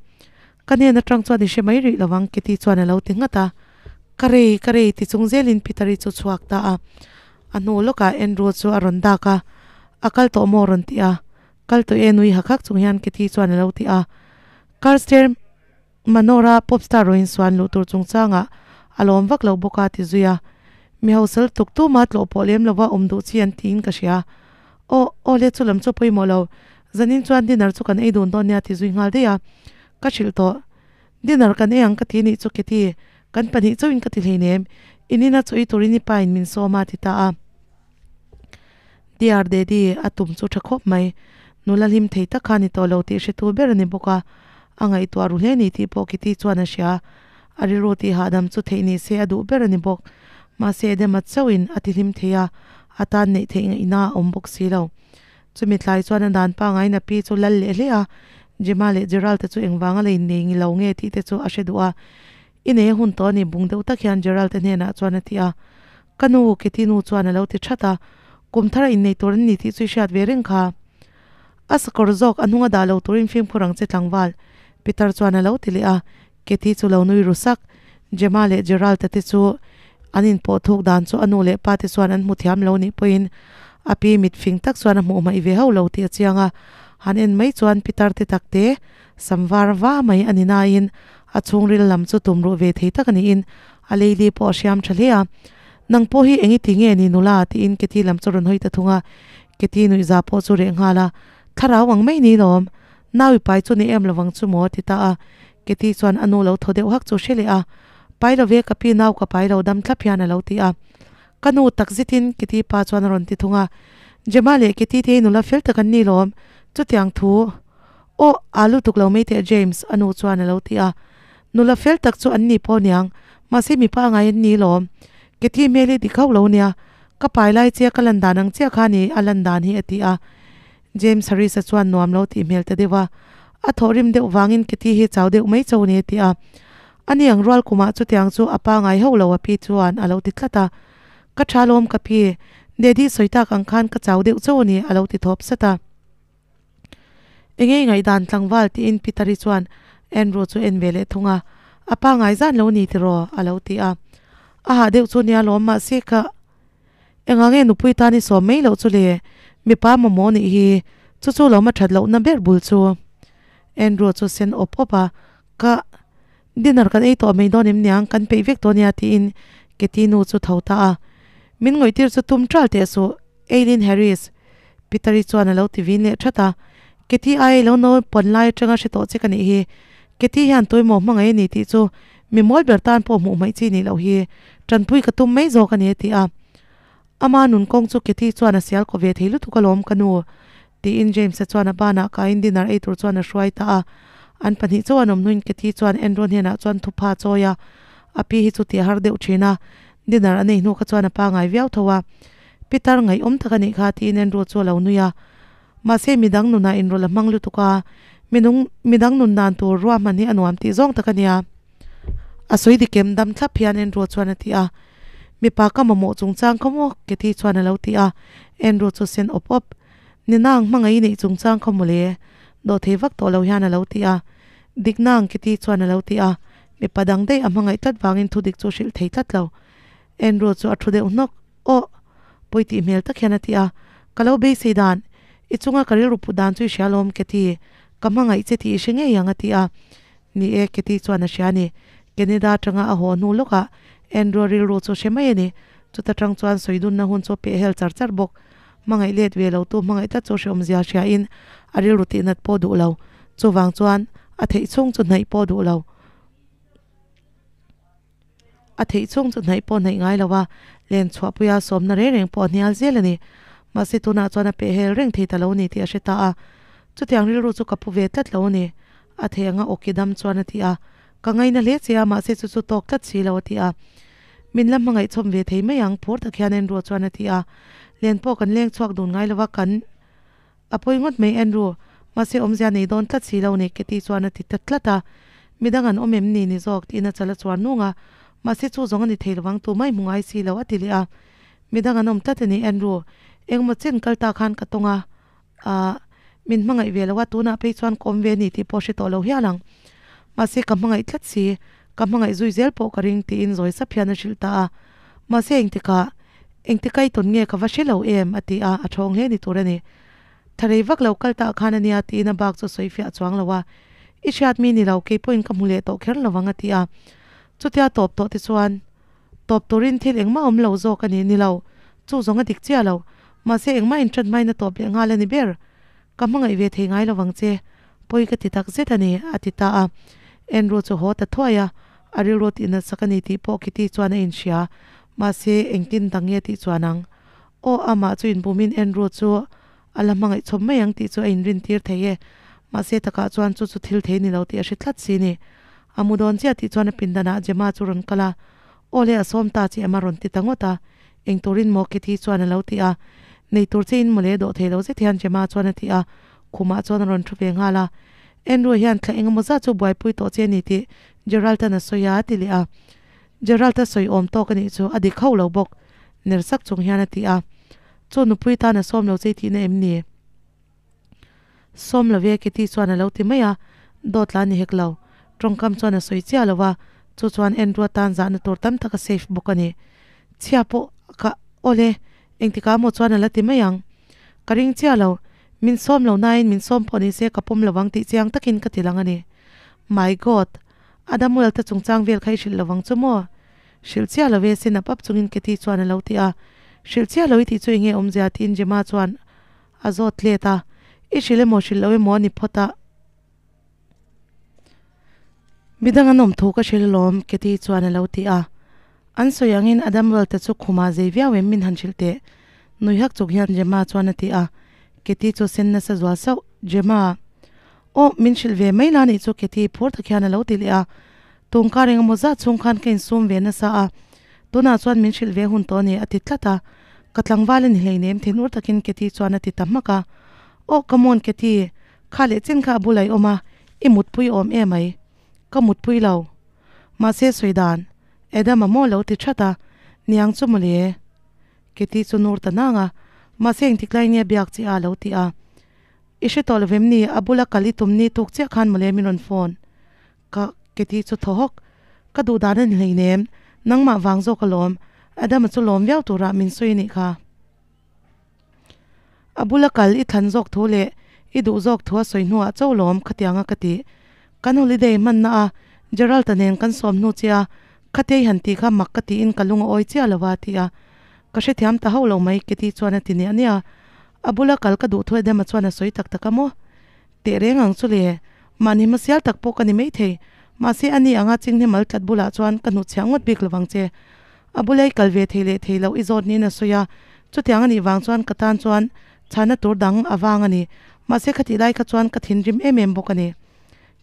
Ka hnen atang chuan i hre mai rih lo ang, Kitty chuan a lo ti nghat a. Ka rei, ka rei ti chung zelin Peter-i chu chhuak ta a. A hnu lawkah Andrew chu a rawn dak a, A kal tawh maw rawn ti a. Kal tawh e nui hak hak chung hian Kitty chuan a lo ti a. Carstairs Manor-a pop star rawn insuan luh tur chungchangah a lawm vak lo bawk a ti zui a. Mi hosel tuk tuma tlawh pawh lem lova awm duh chi an tiin ka hria. Aw, aw le chu lam chu pawimawh lo. Zanin chuan dinner chu kan ei dun dawn nia ti zui nghal daih a. Ka hrilh tawh. Dinner kan ei ang ka ti nih chu Kitty, kan pahnih chauhin ka ti hleinem. In ina chaw ei turin i pa in min sawm a ti ta a. Dear Daddy, a tum chu tha khawp mai. Nula hlim thei tak kha ni tawh lo tih hretu ber a ni bawk a. A ngaihtuah ru hle ni tih pawh Kitty chuan a hria. A rilru tih hahdam chu theih ni se a duh ber a ni bawk. Mahse Adama chauhin a ti hlim thei a, a tan neih theih ngaihna a awm bawk si lo. Chumi tlai chuan a dan pangaiin a pi chu lal leh hle a, Gemma leh Gerald te chu engvanga la innei ngi lo nge tih te chu a hre duh a. I nei a hun tawh a ni bung deuh tak hian Gerald te hnenah chuan a ti a. Ka nu, Kitty nu chuan a lo ti that a, kum thar a innei tur an ni tih chu i hriat ve reng kha. A sakawr zawk a hnung a dah lo turin fimkhur ang che tlangval, Peter chuan a lo ti leh a, Kathy chu lo nui ru sak. Gemma leh Gerald-a te chu An inpawh thuk dan chu a nu leh pa te chuan an hmu thiam lo nih pawhin a pi mit fing tak chuan a hmuh hmaih ve hauh lo tih a chiang a. Han en mai chuan pitar te tak te sam var va mai a ni nain a chhungril lam chu tum ruh ve thei tak a niin a leili pawh a hriam tha hle a. Nang pawh hi eng i ti nge ni nula? tiin Keti lam chu a rawn hawi ta thung a. Keti nuihza pawh chu reh nghal a, Thlarau ang mai ni lawm, nau i pai chu ni em lovang chu maw? a ti ta a. Keti chuan a nu lo thaw deuh hak chu hre leh a, Pai lo ve ka pi nau ka pai lo dam thlap hian a lo ti a. Ka nu tak zetin Keti pa chuan a rawn ti thung a, Gemma leh Keti te hi nula fel tak an ni lawm, chutiang thu aw aa lutuk lo mai teh James a nu chuan a lo ti a. Nula fel tak chu an ni pawh niang, mahse mipa ngai an ni lawm. Keti hmel hi dik hauh lo nia, ka pai lai che ka lan dan ang chiah kha ni a lan dan hi a ti a. James Harris-a chuan nuam lo tih hmel ta deuh a, a thawhrim deuh vangin Kitty hi chau deuh mai cho ni a ti a. Ani ang rual kumah chutiang chu a pa ngai hauh lo a pi chuan a lo ti tlat a. Ka tha lawm ka pi, Daddy sawi tak ang khan ka chau deuh cho ni a lo ti thawp sat a. Engei ngaihdan tlangval tiin Peter-i chuan Andrew chu en ve leh thung a, a pa ngai zan lo ni tiraw a lo ti a. A hah deuh chu nia lawm mahse ka. Engah nge nupui tan i sawm mai loh chu le? Mipa mamawh nih hi, chu chu lo ma that lohna ber bul chu. Andrew chu sen awp awp a, Ka dinner kan ei tawh mai dawn em niang, kan peih vek tawh nia tiin Katie nu chu tho ta a. Min ngawihtir chu tum ṭal teh suh, Eileen Harris. Peter-i chuan a lo ti vin leh ṭhat a, Katie ai lo no pawn lai aṭanga hre tawh che ka nih hi. Katie hian tuimaw hmangaih a ni tih chu Mi mawl ber tan pawh hmuh hmaih chi nih loh hi tanpui ka tum mai zawk a ni a ti a. Ama nun kawng chu Kathy chuan a sial kaw ve thei lutuk alawm ka nu tiin James-a chuan a banah kaiin dinner ei tur chuan a hruai ta a. An pahnih chauh an awm hnuin Kathy chuan Andrew hnenah chuan thupha a chawi a, a pi hi chu tih a har deuh thin a, dinner an ei hnu kha chuan a pangai viau tho a. Peter ngaihawm tak a nih kha tiin Andrew chu a lo nui a. Mahse midang nunah inrawlh a hmang lutuk a, minung midang nun dan tur ruahman hi a nuam tih zawng tak a nia. A sawi dikem dam thlap hian Andrew chuan a ti a. Mipa ka mamawh chungchang khaw maw? Kathy chuan a lo ti a. Andrew chu sen awp awp. Ni nang hmangaih i neih chungchang khaw maw le? Dawhthei vak tawh lo hian a lo ti a. Dik nang Kathy chuan a lo ti a. Mipa dang daih a hmangaih tlat vangin thudik chu hrilh thei tlat lo. Andrew chu a thu deuh hnawk. Aw! Pawi tih hmel tak hian a ti a. Ka lo beisei dan, i chunga ka rilru put dan chu i hria alawm Kathy, ka hmangaih che tih i hre ngei ang a ti a. Ni e, Kathy chuan a hria a ni. Canada atanga a haw hnu lawkah Andrew rilru chu hre mai a ni. Chuta tang chuan sawi dunna hun chu a peh hel char char bawk. Hmangaih let ve lo tu hmangaih tlat chu hreawmzia hriain a rilru tihnat pawh duh lo. Chuvang chuan a theih chhung chu hnaih pawh duh lo. A theih chhung chu hnaih pawh hnaih ngai lo a, len chhuahpuia sawmna reng reng pawh a hnial zel a ni. Mahse tunah chuan a peh hel reng thei ta lo ni tih a hre ta a. Chutiang rilru chu ka pu ve tlat lo a ni. A theih anga awki dam chuan a ti a. Ka ngaina hle che a, mahse chu chu tawk tlat si lo a ti a. Min la hmangaih chhawm ve thei mai ang, phur tak hian Andrew chuan a ti a. Len pawh kan leng chhuak dun ngai lo va, kan. A pawi ngawt mai Andrew, mahse awmzia nei dawn tlat si lo ni Katie chuan a ti ta tlat a. Midang an awm em ni ni zawk tiin a chal a chuar nung a, mahse chu zawng a ni thei lovang tumah i hmu ngai si lo a ti leh a. Midang an awm tlat a ni Andrew, engmaw chen kal ta khan ka tawng a, ah, min hmangaih ve lo a, tunah phei chuan ka awm ve ni tih pawh hre tawh lo hial ang. Mahse ka hmangaih tlat si, ka hmangaih zui zel pawh ka ring tiin zawi sap hian a hrilh ta a. Mahse engtikah Engti kai tawn nge ka va hre lo em? a ti a, a thawng hle ni tur a ni. Tha rei vak lo kal tah khan a nia tiin a bak chu sawi fiah chuang lo a. I hriat mi ni lo, kei pawhin ka hmu leh tawh kher lo ang a ti a. Chutia tawp tawh te chuan tawp turin thil engmah awm lo zawk a ni, ni lo, chu zawng a dik chiah lo. Mahse engmah inṭan hmain a tawp leh nghal a ni ber. Ka hmangaih ve thei ngai lovang che, pawi ka ti tak zet a ni, a ti ta a. Andrew chu haw ta thuai a, a rilru tih natsak a ni tih pawh Kitty chuan a inhria. Mahse, engtin dang nge tih chuan ang? Aw, amah chu inbumin Andrew chu a la hmangaih chhawm mai ang tih chu a inrintir thei e. Mahse, takah chuan chu chu thil thei ni lo tih a hre tlat si ni. A mu dawn chiah tih chuan a pindanah Gemma chu rawn kal a, Aw le, a sawm ta che em a rawn ti ta ngawt a. Eng turin maw Kitty chuan a lo ti a. Nei tur che in mawle dawh thei lo zet hian Gemma chuan a ti a, khumah chuan a rawn thu ve nghal a. Andrew hian thla engemaw zat chu buaipui tawh che a ni tih Gerald-a'n a sawi a, a ti leh a. Gerald-a sawi awm tawk a nih chu a dik hauh lo bawk, ner sak chung hian a ti a. Chu nupui tan a sawm lo che i tihna em ni? Sawm lo ve Kitty chuan a lo ti mai a, dawt la ni hek lo. Tawngkam chuan a sawi chiah lo a, chu chuan Andrew-a tan zahna tur tam tak a safe bawk a ni. Chhia pawh ka awle engtikah maw chuan a la ti mai ang. Ka ring chiah lo, min sawm lo nain min sawm pawh ni se ka pawm lovang tih chiang takin ka ti lang a ni. My God! Adam Wealth-a chungchang vel kha i hrilh lovang chu maw? Hrilh chiah lo e, sin ap ap chungin Katie chuan a lo ti a. Hrilh chiah lo i tih chu enge awmzia tiin Gemma chuan a zawt let a. I hrilh emaw hrilh lo emaw a ni phawt a. Midang an awm thu ka hrilh alawm, Katie chuan a lo ti a. An sawi angin Adam Wealth-a chu khumah zei viau em min han hrilh teh. Nui hak chuk hian Gemma chuan a ti a. Katie chu sen nasa zual sauh, Gemma. Aw, min hrilh ve mai la nih chu Katie phur tak hian a lo ti leh a. Tungkar engemaw zat chhung khan ka insum ve nasa a, tunah chuan min hrilh ve hun tawh a ni a ti tlat a. Ka tlangval a ni hleinem thinur takin Katie chuan a ti ta hmak a. Aw, come on Katie, kha leh chen kha a bulah i awm a, i mutpui awm em mai. Ka mutpui lo. Mahse sawi dan, Adam-a maw lo ti that a, niang chu mawle. Katie chu nur ta nang a, mahse engtik lai nge biak chi a lo ti a. I hre tawh lovem ni, a bula kal i tum ni tuk chiah khan mawle min rawn phone. Ka Katie chu thaw hawk. Ka duh dan a ni hleinem, nangmah vang zawk alawm, Adam-a chu lawm viau turah min sawi a nih kha. A bula kal i thlan zawk thu leh i duh zawk thu a sawi hnuah cho lawm khatianga ka tih. Kan holiday hmanna a Gerald-a nen kan sawm hnu che a, khatei han tih kha mak ka tiin ka lung a awi chiah lo a ti a. Ka hrethiam ta hauh lo mai Katie chuan a ti niah niah a. A bula kal ka duh thu Adam-a chuan a sawi tak tak a maw? Teh reng ang chu le, mahni hmasial tak pawh ka ni maithei. Mahse a ni anga chinghne mal tlat bulah chuan ka hnutchhiah ngawt bik lovang che. A bula i kal ve thei leh thei loh i zawt niin a sawi a, chutiang a nih vang chuan ka tan chuan chhana tur dang a vang a ni. Mahse khatih lai kha chuan ka thinrim em em bawk a ni.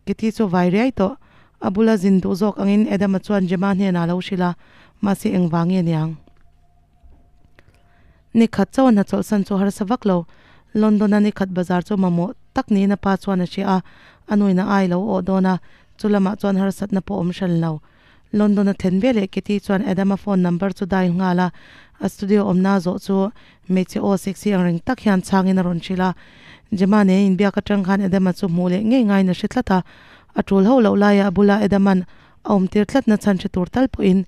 Kitty chu vai riai tawh. A bula zin duh zawk angin Adam-a chuan Gemma hnenah a lo hrilh a, mahse engvang nge niang? Ni khat chauh a hna chawlhsan chu harsa vak lo. London-a ni khat bazar chu mamawh tak niin a pa chuan a hria a, a nuin a ai lo awh dawn a, chu lamah chuan harsatna pawh awm hran lo. London-a thlen veleh Kitty chuan Adam-a phone number chu dial nghal a, a studio awmna zawh chu hmeichhe aw sexy ang reng tak hian chhangin a rawn hrilh a. Gemma nen inbiak atang khan Adam-a chu hmuh leh ngei ngaiin a hre tlat a, a tul hauh loh laia a bula Adam-a'n A awmtir tlatna chhan hre tur tal pawhin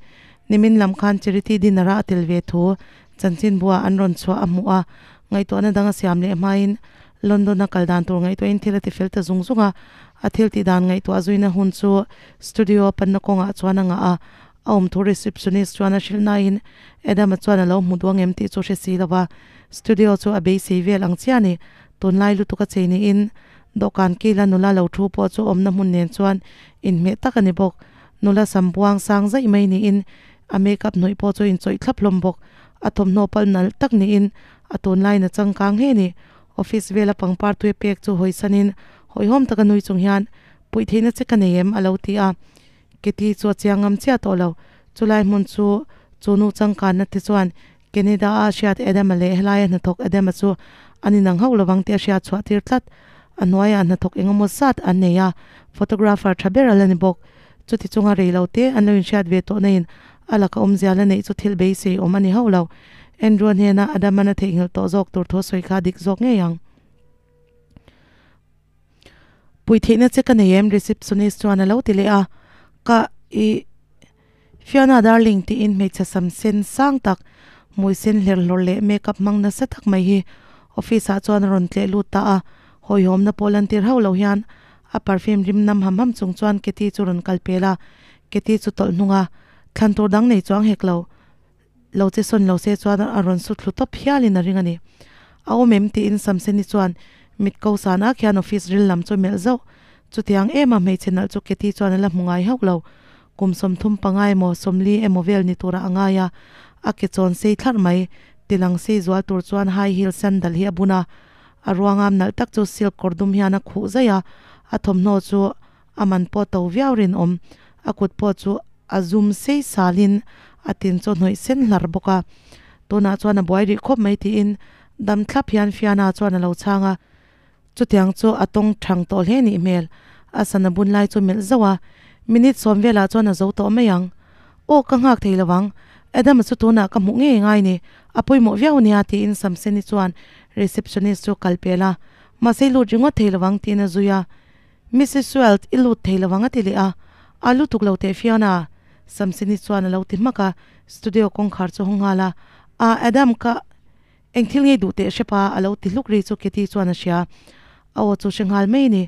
nimin lam khan charity dinner a a tel ve thu chanchinbua an rawn chhuah a hmuh a, ngaihtuahna dang a siam leh hmain London a kal dan tur ngaihtuahin thil a ti fel ta zung zung a, a thil tih dan ngaihtuah zuina hun chu studio panna kawngah chuan a ngah a, a awm thu receptionist chuan a hrilh nain Adam-a chuan a lo hmu duang em tih chu hre si lo va, studio chu a beisei vel ang chiah a ni, tunlai lutuk a chei niin dawhkan kila nula lo thu pawh chu awmna hmun nen chuan Inhmeh tak a ni bawk. Nula sam buang sang zaih mai niin a make up hnawih pawh chu inchawih thlap hlawm bawk. A thawmhnaw pal nalh tak niin a tunlaiin a changkang hle a ni. Office vela pangpar tui pek chu hawisanin hawihhawm taka nui chung hian, Puih theihna che ka nei em? a lo ti a. Katie chu a chiang ngam chiah tawh lo. Chulai hmun chu chu nu changkanna te chuan Canada a hriat Adam-a leh helaia hnathawk Adam-a chu an inang hauh lovang tih a hriat chhuah tir tlat. A hnuaiah hnathawk engemaw zat an nei a, photographer tha ber a la ni bawk. Chuti chunga rei lo te an lo inhriat ve tawh naiin a laka awmzia la neih chu thil beisei awm a ni hauh lo. Andrew-a hnena Adam-a'n a theihnghilh tawh zawk tur thu a sawi kha a dik zawk ngei ang. Pui theihna che ka nei em? Receptionist chuan a lo ti leh a, Ka i Fiona darling tiin hmeichhe sam sen sang tak, hmui sen hler hlawr leh makeup hmang nasa tak mai hi office ah chuan a rawn tleh lut ta a, hawihhawmna pawh lantir hauh lo hian a perfume rim nam ham ham chung chuan Katie chu rawn kal pel a, Katie chu tawlh hnung a, thlan tur dang nei chuang hek lo. Lo che sawn lo se chuan a rawn su thlu tawp hialin a ring a ni. A awm em tiin Samseni chuan mit ko san ak hian office ril lam chu melh zauh. Chutiang em a hmeichhe nalh chu Katie chuan a la hmu ngai hauh lo. Kum 35 emaw 40 emaw vel ni turah a ngai a, a ke chawn sei thlarh mai. Tilang sei zual tur chuan high heel sandal hi a bun a, a ruangam nalh tak chu silk kawr dum hian a khuh zaih a, a thawmhnaw chu A man pawh to viau rinawm, a kut pawh chu a zum sei salin a tin chaw hnawih sen hlar bawk a. Tunah chuan a buai rih khawp mai tiin dam thlap hian Fiona chuan a lo chhang a. Chutiang chu a tawng thang tawh hle nih hmel, a sana bun lai chu melh zauh a, minute sawm velah chuan a zo tawh mai ang. Aw ka nghak thei lo ang, Adam-a chu tunah ka hmuh ngei ngai ni, a pawimawh viau nia tiin Samseni chuan receptionist chu kal pel a, mahse i lut ringawt thei lo ang tiin a zui a. Missus Weld, i lut thei lo ang a ti leh a. A lutuk lo teh Fiona, Samsini chuan a lo ti hmak a. Studio kawngkhar chu hawng nghal a, Ah Adam ka eng thil ngei duh teh hrep a a lo ti hluk ri chu Katie chuan a hria. A aw chu hre nghal mai a ni.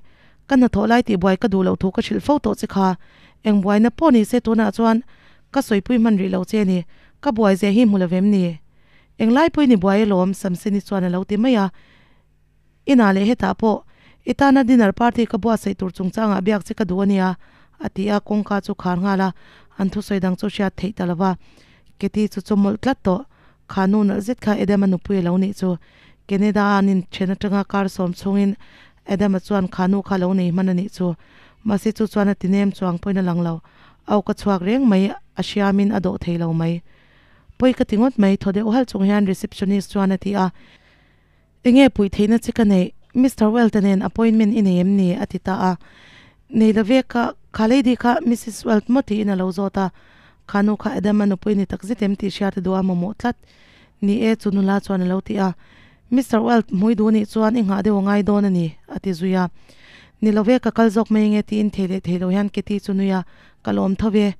Ka hnathawh lai tih buai ka duh loh thu ka hrilh fo tawh che kha. Eng buaina pawh ni se tunah chuan ka sawipui hman rih lo che a ni. Ka buai zia hi hmu lo vem ni? Eng lai pawhin i buai alawm Samseni chuan a lo ti mai a. Inah leh hetah pawh i tana dinner party ka buatsaih tur chungchangah biak che ka duh a nia, a ti a, kawngka chu khar nghal a, an thusawi dang chu hriat theih ta lo va. Katie chu chawmawlh tlat tawh. Kha nu nalh zet kha Adam-a nupui a lo nih chu. Canada-a an inthen atanga kar sawm chhungin Adam-a chuan kha nu kha lo nei hman a nih chu. Mahse chu chuan a ti nem chuang pawhin a lang lo. A awk a chhuak reng mai, a hriamin a dawh thei lo mai. Pawi ka ti ngawt mai, thaw deuh halh chung hian receptionist chuan a ti a. Enge puih theihna che ka neih? Mister Weld-a nen appointment i nei em ni? a ti ta a. Nei lo ve ka, kha lady kha Missus Weld maw tiin a lo zawt a. Kha nu kha Adam-a nupui ni tak zet em tih hriat a duh a mamawh tlat. Ni e, chu nula chuan a lo ti a. Mister Weld hmui duh nih chuan i nghah deuh a ngai dawn a ni, a ti zui a. Ni lo ve, ka kal zawk mai ange tiin thei leh thei lo hian Katie chu nui a, ka lawm tho ve.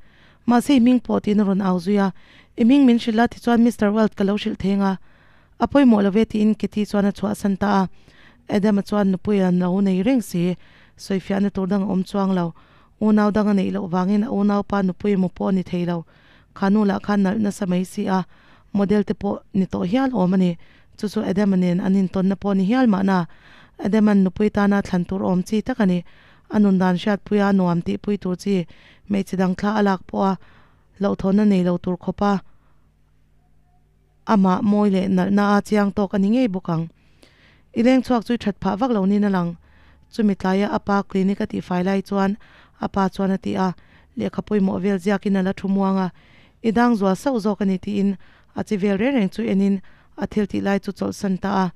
Mahse i hming pawh tiin a rawn au zui a. I hming min hrilh a tichuan Mister Weld ka lo hrilh thei anga. A pawimawh lo ve tiin Katie chuan a chhuahsan ta a. Adam-a chuan nupui a lo nei reng si. Sawifiahna tur dang a awm chuang lo. Unau dang a neih loh vangin a unaupa nupui emaw pawh a ni thei lo. Kha nu lah khan nalh nasa mai si a, model te pawh ni tawh hial awm a ni. Chu chu Adam-a nen an intawnna pawh ni hial mahna. Adam-a'n nupui tana thlan tur awm chi tak a ni. A nun dan hriatpuia nuam tihpui tur chi hmeichhe dang thla a lak pawha hlauhthawnna nei lo tur khawpa Amah mawi leh nalhna a chiang tawk a ni ngei bawk ang. I leng chhuak chu i that phah vak lo niin a lang. Chumi tlaia a pa clinic a tihfai lai chuan a pa chuan a ti a, lehkha pawimawh vel ziakin a la thu muang a, i dang zual sauh zawk a ni tiin a chi vel reng reng chu enin a thil tih lai chu chawlhsan ta a.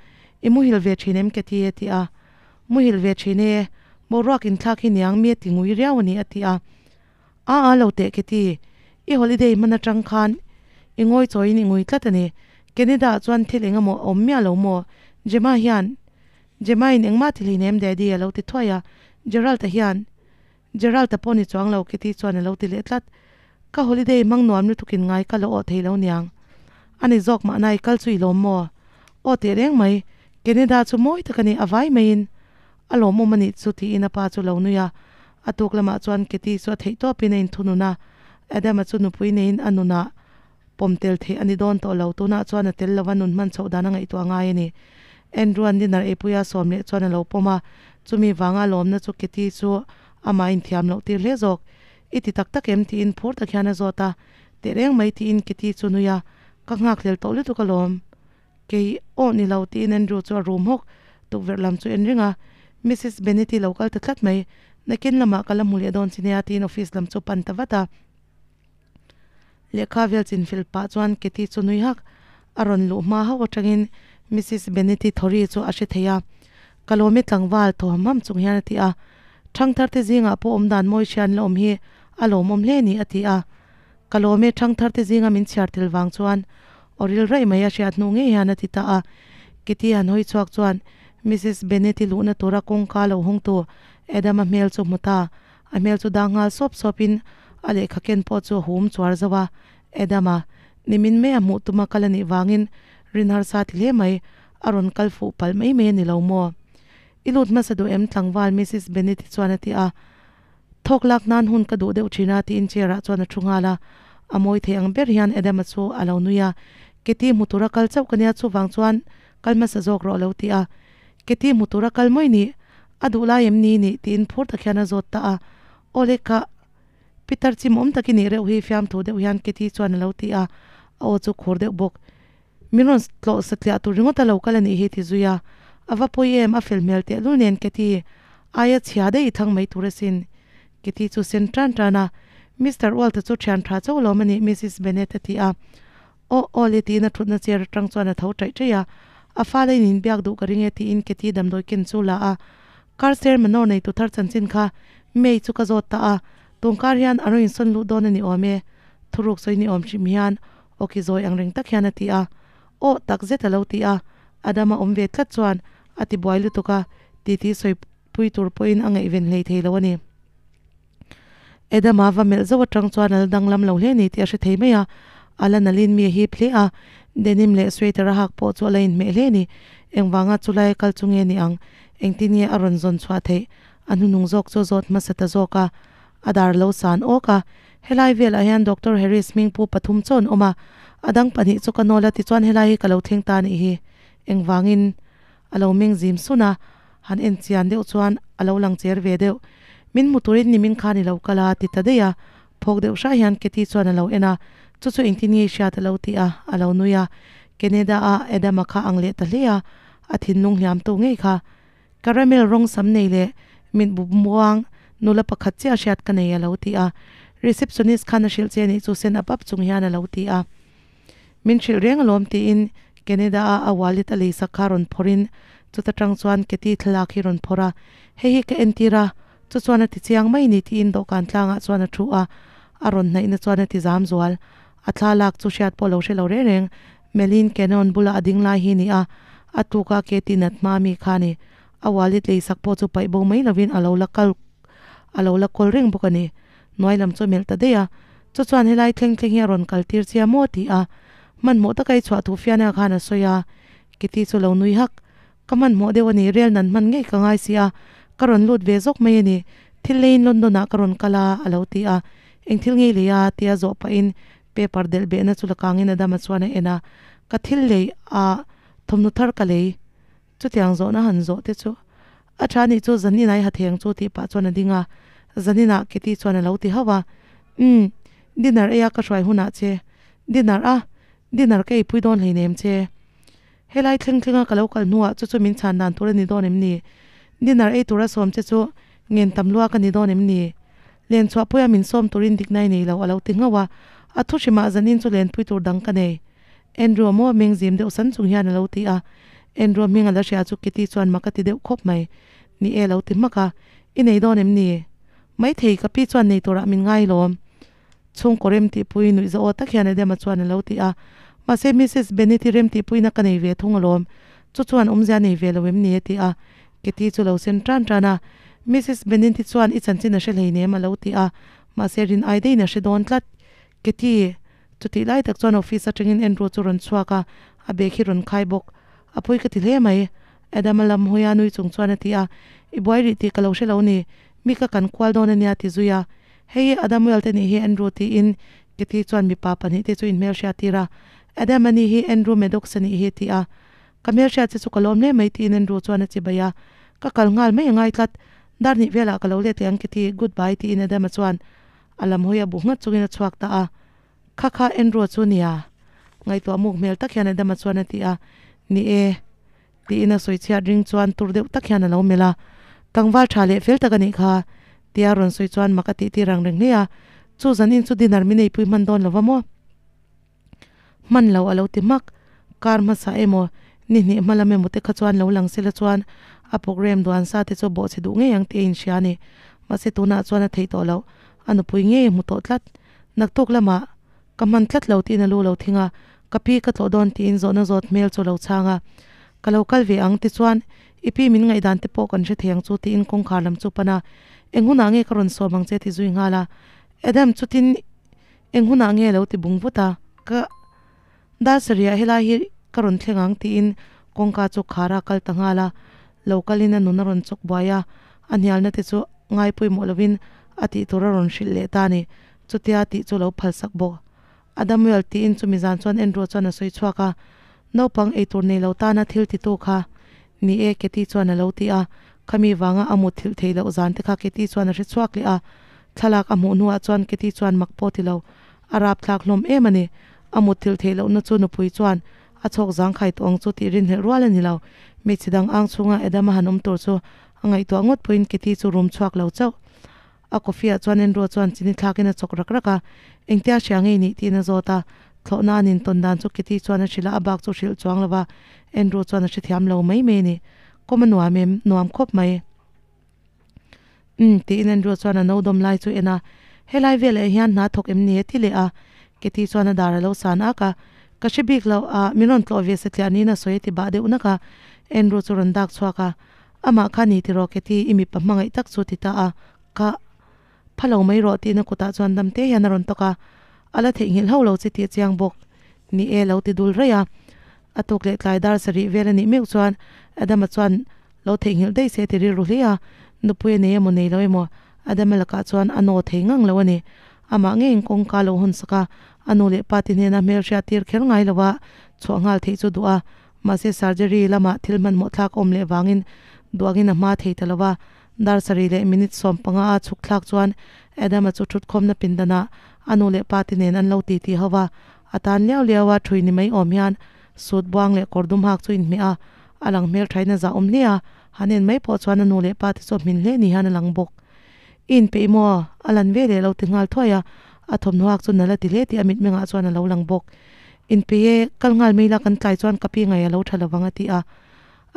I muhil ve thin em Katie? a ti a. Muhil ve thin e, boruak inthlak hi niang mi a ti ngui riau a ni a ti a. A a lo teh Katie, i holiday hman atang khan i ngawi chawiin i ngui tlat a ni. Canada ah chuan thil eng emaw a awm miah lo maw? Gemma hian, Gemma in engmah ti hleinem Daddy a lo ti thuai a, Gerald-a hian, Gerald-a pawh ni chuang lo Katie chuan a lo ti leh tlat. Ka holiday hmang nuam lutukin ngai ka lo awh thei lo niang. A ni zawk mahna i kal chu i lawm maw? Aw teh reng mai, Canada chu mawi tak a ni, a vai maiin. A lawmawm a nih chu tiin a pa chu lo nui a. A tuk lamah chuan Katie chu a theih tawpin a inthunun a. Adam-a chu nupui neiin a nunah pawm tel theih a ni dawn tawh lo. Tunah chuan a tel lova nun hman chhoh dan a ngaihtuah ngai a ni. Andrew-a'n dinner eipuia sawm leh chuan a lo pawm a. Chumi vanga lawmna chu Katie chu amah inthiam loh tir hle zawk. I ti tak tak em? tiin phur tak hian a zawt a. Teh reng mai tiin Katie chu nui a. Ka nghakhlel tawh lutuk alawm. Kei aw ni lo tiin Andrew chu a rum hawk. Tukverh lam chu en reng a, Missus Bennet-i lo kal ta tlat mai. Nakin lamah ka la hmu leh dawn chi nia tiin office lam chu pan ta vat a. Lehkha vel chinfel pah chuan Katie chu nui hak. A rawn luh hma hauh atangin Missus Bennet-i thawri chu a hre thei a. Ka lawmi tlangval thaw ham ham chung hian a ti a. Thangthar te zingah pawh awmdan mawi hrian la awm hi a lawmawm hle ni a ti a. Ka lawm e thangthar te zinga min chhiar tel vang chuan aw ril raih mai a hriat hnu ngei hian a ti ta a. Kitty han hawi chhuak chuan Missus Bennet-i luhna tura kawngka lo hawng tu Adam-a hmel chu hmu ta. A hmel chu dang nghal sawp sawpin a lehkha ken pawh chu a hum chuar zauh a. Adam-a, nimin mai a hmuh tuma kal a nih vangin rin harsa ti hle mai, a rawn kal fuh palh mai mai a ni lo maw? I lut hmasa duh em tlangval Missus Bennet-i chuan a ti a. Thawk lak nan hun ka duh deuh thin a tiin chair ah chuan a thu nghal a, a mawi thei ang ber hian Adam-a chu a lo nui a, Katie hmu tura kal chauh ka nia chuvang chuan kal hmasa zawk rawh a lo ti a, Katie hmu tura kal mawi nih a duh lai em ni nih tiin phur tak hian a zawt ta a, Awle ka Peter chim awm tak i nih reuh hi fiamthu deuh hian Katie chuan a lo ti a, a aw chu khur deuh bawk. Min rawn tlawh satliah tur ringawt a lo kal a nih hi ti zui a, a va pawi em, a fel hmel tehlul nen Katie aia chhia daih i thlang mai tur asin. Katie chu sen tan tan a, Mister Walt-a chu thian tha chauh lawm a nih Missus Bennet a ti a. Aw aw le tiin a thutna chair atang chuan a tho taih taih a, a fala in inbiak duh ka ring e tiin Katie damdawi ken chu la a. Car ser manor nei tu thar chanchin kha May chu ka zawt ta a, tungkar hian a rawn insawn luh dawn a ni awm e, thuruk sawi ni awm hrim hian Awki zawi ang reng tak hian a ti a. Aw, tak zet a lo ti a. Adama awm ve tlat chuan a ti buai lutuk a, titi sawi pui tur pawhin a ngaihven hlei thei lo a ni. Adama va melh zauh atang chuan a la danglam lo hle ni tih a hre thei mai a. A la nalhin mi a hip hle a, denim leh sweater a hak pawh chu a la inhmeh hle a ni. Engvanga chulai a kal chu nge ni ang? Engtin nge a rawn zawn chhuah theih? A hnuhnung zawk chu a zawt hmasa ta zawk a, a dar lo san awk a. Helai velah hian Doctor Harris hming pu pathum chaw an awm a, a dang pahnih chu ka nawl a tichuan helai hi ka lo thleng ta anih hi. Engvangin? A lo meng zim sun a, han en chian deuh chuan a lo lang cher ve deuh. Min hmu turin nimin khan i lo kal a, ti ta daih a. Phawk deuh hrah hian Katie chuan a lo en a, Chu chu engtin nge i hriat a lo ti a, a lo nui a. Canada a Adam-a kha ang leh ta hle a, a thinlung hliam tu ngei kha. Caramel rawng sam nei leh mit bu muang nula pakhat chiah hriat ka nei a lo ti a. Receptionist khan a hrilh che nih chu sen ap ap chung hian a lo ti a. Min hrilh reng alawm tiin Canada a a wallet a leisak kha rawn phawrhin chuta tang chuan Katie thlalak hi rawn phawrh a, Hei hi ka entir a, chu chuan a ti chiang mai ni tiin dawhkan tlangah chuan a thu a, a rawn hnaihna chuan a ti zam zual. A thlalak chu hriat pawh lo hre lo reng reng, Melin Cannon bula a ding lai hi ni a, a tuka Katie nat hma mi kha a ni. A wallet leisak pawh chu paih bo mai lovin a lo la kal a lo la kawl reng bawk a ni. Hnuai lam chu a melh ta daih a, chu chuan helai thleng thleng hi a rawn kal tir chia maw ti a, hmanhmawh taka i chhuah thu Fiona khan a sawi a, Kitty chu lo nui hak. Ka hmanhmawh deuh a ni, rel nan hman ngei ka ngai si a, ka rawn lut ve zawk mai a ni, thil leiin London ah ka rawn kal a, a lo ti a, eng thil ngei lei a? tia zawh pahin paper delh behna chu la kangin Adama chuan a en a, ka thil lei a, thawmhnaw thar ka lei. Chutiang zawhna han zawh te chu a tha nih chu Zanin ai ha theng chu tih pah chuan a ding a, Zaninah Kitty chuan a lo ti hauh a, Umm, dinner ei a ka hruai hunah che, dinner a, dinner ka eipui dawn hleinem che. Helai thleng thlenga ka lo kal hnuah chu chu min chhan dan tur a ni dawn em ni? Dinner ei tura sawm che chu ngen tam lua ka ni dawn em ni? Len chhuahpuia min sawm turin dikna i nei lo a lo ti nghauh a, a thu hrimah Zanin chu lenpui tur dang ka nei. Andrew a maw meng zim deuh san chung hian a lo ti a, Andrew a hming a la hria chu Kitty chuan mak a ti deuh khawp mai. Ni e lo ti hmak a, I nei dawn em ni? Maithei ka pi chuan nei turah min ngai lawm. Chhungkaw rem tihpui nuih za aw tak hian Adama chuan a lo ti a, Mahse Missus Bennet i rem tihpuina ka nei ve thung alawm, chu chuan awmzia nei ve lo em ni? a ti a, Kitty chu lo sen tan tan a, Missus Bennet i chuan i chanchin a hre hleinem a lo ti a, mahse rin ai deiin a hre dawn tlat. Kitty, Chutih lai tak chuan office atangin Andrew chu rawn chhuak a, a bag hi rawn khai bawk. A pawi ka ti hle mai. Adam a lam hawi a nui chung chuan a ti a, I buai rih tih ka lo hre lo ni, mi ka kan kual dawn a nia ti zui a. Hei Adam Weld a nih hi Andrew tiin Kitty chuan mipa pahnih te chu inhmelhriat tir a, Adam a nih hi Andrew Maddox a nih hi a ti a. Ka hmelhriat che chu ka lawm hle mai tiin Andrew chuan a chibai a, Ka kal nghal mai a ngai tlat, dar hnih velah ka lo let leh ang Kitty, goodbye tiin Adam a chuan A lam hawi a bu nghat chungin a chhuak ta a, Kha kha Andrew chu nia? Ngaihtuah muk hmel tak hian Adama chuan a ti a, Ni e. Tiin a sawi chhiat ring chuan tur deuh tak hian a lo melh a, Tlangval tha leh fel tak a nih kha. Tia rawn sawi chuan mak a tih tir ang reng hle a, Chu zanin chu dinner min eipui hman dawn lo va maw? Hman lo a lo ti hmak. Kar hmasa emaw, ni hnih hma lam emaw te kha chuan lo lang sela chuan a program duan sa te chu bawhchhe duh ngei ang tih a inhria a ni. Mahse tunah chuan a theih tawh loh. A nupui ngei a hmu tawh tlat. Naktuk lamah ka hman tlat lo tiin a lu lo thing a, ka pi ka tlawh dawn tiin zawhna zawt hmel chu a lo chhang a. Ka lo kal ve ang tichuan i pi min ngaihdan te pawh kan hre thei ang chu tiin kawngkhar lam chu pan a, eng hunah nge ka rawn sawm ang che ti zui nghal a. Adam chutin Eng hunah nge lo ti bung vut a, ka dar sarih ah helai hi ka rawn thleng ang tiin kawngka chu khar a kal ta nghal a, lo kalin a nun a rawn chawk buai a, a hnialna te chu ngai pawimawh lovin a tih tur a rawn hrilh leh ta a ni, chutia tih chu lo phalsak bawk. Adam Well tiin chumi zan chuan Andrew chuan a sawi chhuak a, naupang eitur nei lo tana thil titu kha ni e Katie chuan a lo ti a, khami vanga a mut thilh theih loh zan te kha Katie chuan a hre chhuak leh a, Thlalak a hmuh hnuah chuan Kitty chuan mak pawh ti lo, a rapthlak hlawm em a ni. A mutthilh theih lohna chu nupui chuan a chhawk zangkhai tawh ang chu tih rinhlelh rual a ni lo. Hmeichhe dang ang chhunga Adam a han awm tur chu a ngaihtuah ngawt pawhin Kitty chu rum chhuak lo chauh. A coffee ah chuan Andrew chuan chini thlakin a chawk rak rak a, Engtia hria ngei nih tiin a zawt a. Thlawhna an intawn dan chu Kitty chuan a hrilh a, a bak chu hrilh chuang lo va, Andrew chuan a hrethiam lo mai mai a ni. Kawm a nuam em? Nuam khawp mai. Umm, tiin Andrew chuan a no dawm lai chu en a, Helai velah hian hna thawk em ni a ti leh a, Katie chuan a dar a lo san ak a, Ka hre bik lo a, min rawn tlawh ve satliah niin a sawi a ti bah deuh nak a, Andrew chu rawn dak chhuak a, Amah kha ni tiraw Katie, i mipa hmangaih tak chu ti ta a, Ka pha lo mai rawh tiin a kutah chuan dam te hian a rawn tawk a. A la theihnghilh hauh lo che tih a chiang bawk. Ni e, lo ti dul raih a. A tuk leh tlai dar sarih vel a nih meuh chuan Adama chuan lo theihnghilh daih se ti rilru hle a, nupui a nei emaw nei lo emaw Adama lakah chuan a naw thei ngang lo a ni. Amah ngeiin kawngka lo hawn sak a, a nu leh pa te hnena hmelhriat tir kher ngai lo a chhuah nghal theih chu duh a, mahse surgery lamah thil hmanhmawh thlak a awm leh vangin duangin a hma thei ta lo a. Dar sarih leh minute 15 a chhuk thlak chuan Adama chu thutkhawmna pindanah a nu leh pa te nen an lo titi ho va, a tan liau liau a thui ni mai awm hian suit buang leh kawr dum hak chu inhmeh a, a lang hmelthain a zah awm hle a, han en mai pawh chuan a nu leh pa te chu a hmin hle ni hian a lang bawk. I inpeih maw? A lan ve leh lo ti nghal thuai a, a thawmhnaw hak chu nal a ti hle tih a mitmengah chuan a lo lang bawk. Inpeih e, kal nghal mai la kan tlai chuan ka pi ngai a lo tha lovang a ti a.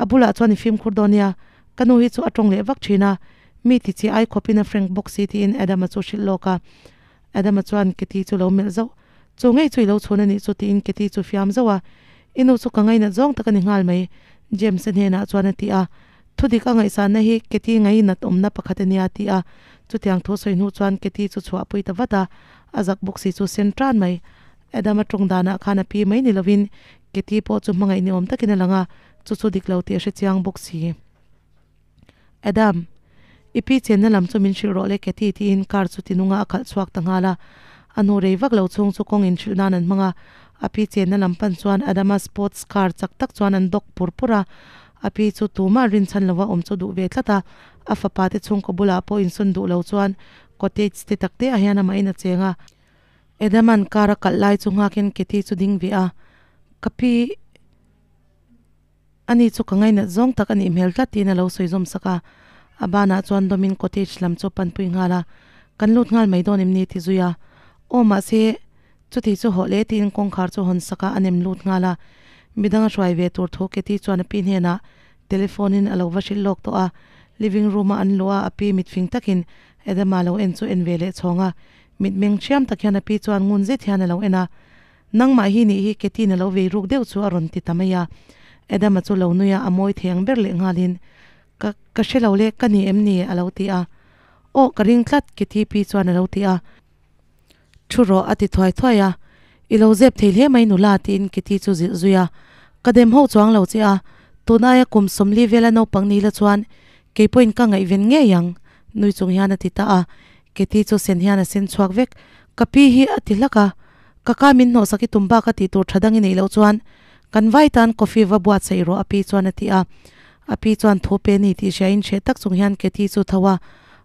A bulah chuan i fimkhur dawn nia, ka nu hi chu a tawng leh vak thin a, mi ti chi ai khawpin a frank bawk si tiin Adama chu hrilh lawk a. Adama chuan Katie chu lo melh zauh, Chu ngei chu i lo chhun a nih chu tiin Katie chu fiam zauh a, I nu chu ka ngainat zawng tak a ni nghal mai James-a hnenah chuan a ti a. Thudik a ngaihsanna hi Katie ngainat awmna pakhat a nia a ti a. Chutiang thu sawi hnu chuan Katie chu chhuahpui ta vat a, a zak bawk si chu sen tan mai. Adama tawng danah khan a pi mai ni lovin Katie pawh chu hmangaih ni awm takin a lang a, chu chu dik lo tih a hre chiang bawk si. Adam, i pi chenna lam chu min hrilh rawh le Katie tiin car chu tinunga a khalh chhuak ta nghal a. A hnu rei vak lo chhung chu kawng inhrilh nan an hmang a, a pi chenna lam pan chuan Adama sports car chak tak chuan an dawk pur pur a. A pi chu tumah rinchhan lova awm chu duh ve tlat a, a fapa te chhungkaw bulah pawh insawn duh lo chuan cottage te tak te ah hian amahin a cheng a. Adaman car a kalh lai chu nghakin Katie chu ding ve a, Ka pi, ani chu ka ngainat zawng tak a nih hmel tlat tiin a lo sawi zawm sak a. A banah chuan dawmin cottage lam chu a panpui nghal a, Kan lut nghal mai dawn em ni? ti zui a. Aw mahse, chuti chu hawh le tiin kawngkhar chu hawn sak a, a nem lut nghal a. Midang a hruai ve tur thu Katie chuan a pi hnenah telephone in a lo va hrilh lawk tawh a. Living room a an luh a, a pi mitfing takin Adama lo en chu en ve leh chhawng a. Mitmeng thiam tak hian a pi chuan ngun zet hian a lo en a, Nangmah hi nih hi Katie-in a lo vei ruk deuh chu a rawn ti ta mai a. Adam-a chu lo nui a, a mawi thei ang ber leh nghalin, Ka, ka hre lo le, ka ni em ni? a lo ti a. Aw, ka ring tlat, Katie pi chuan a lo ti a. Thu rawh, a ti thuai thuai a. I lo zep thei hle mai nula, tiin Katie chu zilh zui a. Ka dem ho chuang lo che a, tun aia kum 40 vela naupang ni la chuan kei pawhin ka ngaihven ngei ang, nui chung hian a ti ta a. Katie chu sen hian a sen chhuak vek, Ka pi hi a ti hlak a, ka ka min hnawhsak i tum bak a tih tur tha dang i neih loh chuan kan vai tan coffee va buatsaih rawh a pi chuan a ti a. A pi chuan thu pe ni tih hria in hreh tak chung hian Katie chu tho a,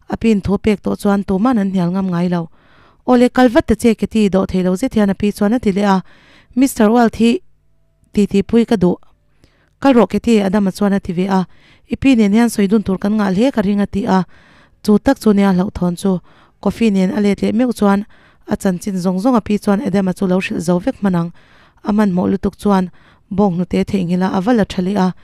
a piin thu pek tawh chuan tuman an hnial ngam ngai lo. Awle kal vat ta che Katie dawh thei lo zet hian a pi chuan a ti leh a, Mister Walt hi titi pui ka duh. Kal rawh Katie, Adama chuan a ti ve a, I pi nen hian sawi dun tur kan ngah hle ka ring a ti a, chu tak chu nia hlauhthawn chu. Coffee nen a let leh meuh chuan a chanchin zawng zawng a pi chuan Adama chu lo hrilh zo vek hman ang. A hmanhmawh lutuk chuan bawng hnute theihnghilh a a va la tha leh a,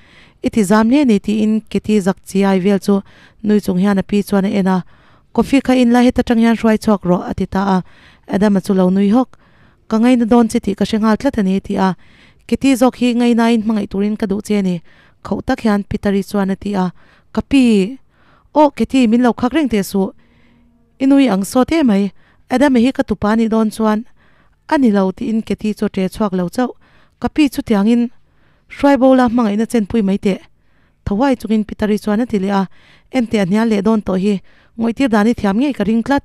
I ti zam hle ni tiin Katie zak chiai vel chu nui chung hian a pi chuan a en a, Coffee kha in la heta tang hian hruai chhuak rawh a ti ta a, Adama chu lo nui hawk. Ka ngaina dawn che tih ka hre nghal tlat a ni, ti a. Kitty zawk hi ngainain hmangaih turin ka duh che a ni, khauh tak hian Peter-i chuan a ti a. Ka pi! Aw, Kitty, min lo khak reng teh suh. I nui ang sawt em mai. Adam-a hi ka tupa nih dawn chuan a ni lo, tiin Kitty chu a ṭe chhuak lo chauh. Ka pi chutiangin hruai bo la hmangaihna chenpui mai teh. Thahuai chungin Peter-i chuan a ti leh a. Enteh a hnial leh dawn tawh hi. Ngawihtir dan i thiam ngei ka ring tlat.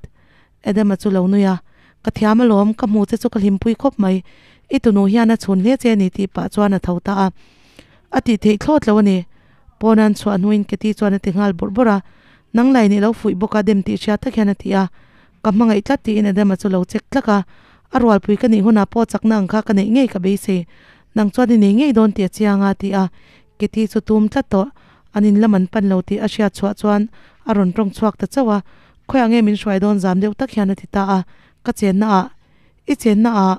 Adama chu lo nui a, Ka thiam alawm, ka hmu che chu ka hlimpui khawp mai. I tunu hian a chhun hle che a ni tih pah chuan a tho ta a. A tih theih thlawt lo a ni. Pawn an chhuah hnuin Katie chuan a ti nghal bawrh bawrh a, Nang lai nih lo fuih bawk a dem tih hriat tak hian a ti a. Ka hmangaih tlat tiin Adama chu lo check tlak a, A rualpui ka nih hunah pawh chakna ang kha ka neih ngei ka beisei. Nang chuan i nei ngei dawn tih a chiang a, a ti a. Katie chu tum tlat tawh. An in lam an pan lo tih a hriat chhuah chuan a rawn tawng chhuak ta chauh a. Khawiah nge min hruai dawn zam deuh tak hian a ti ta a, ka chenna ah, i chenna ah,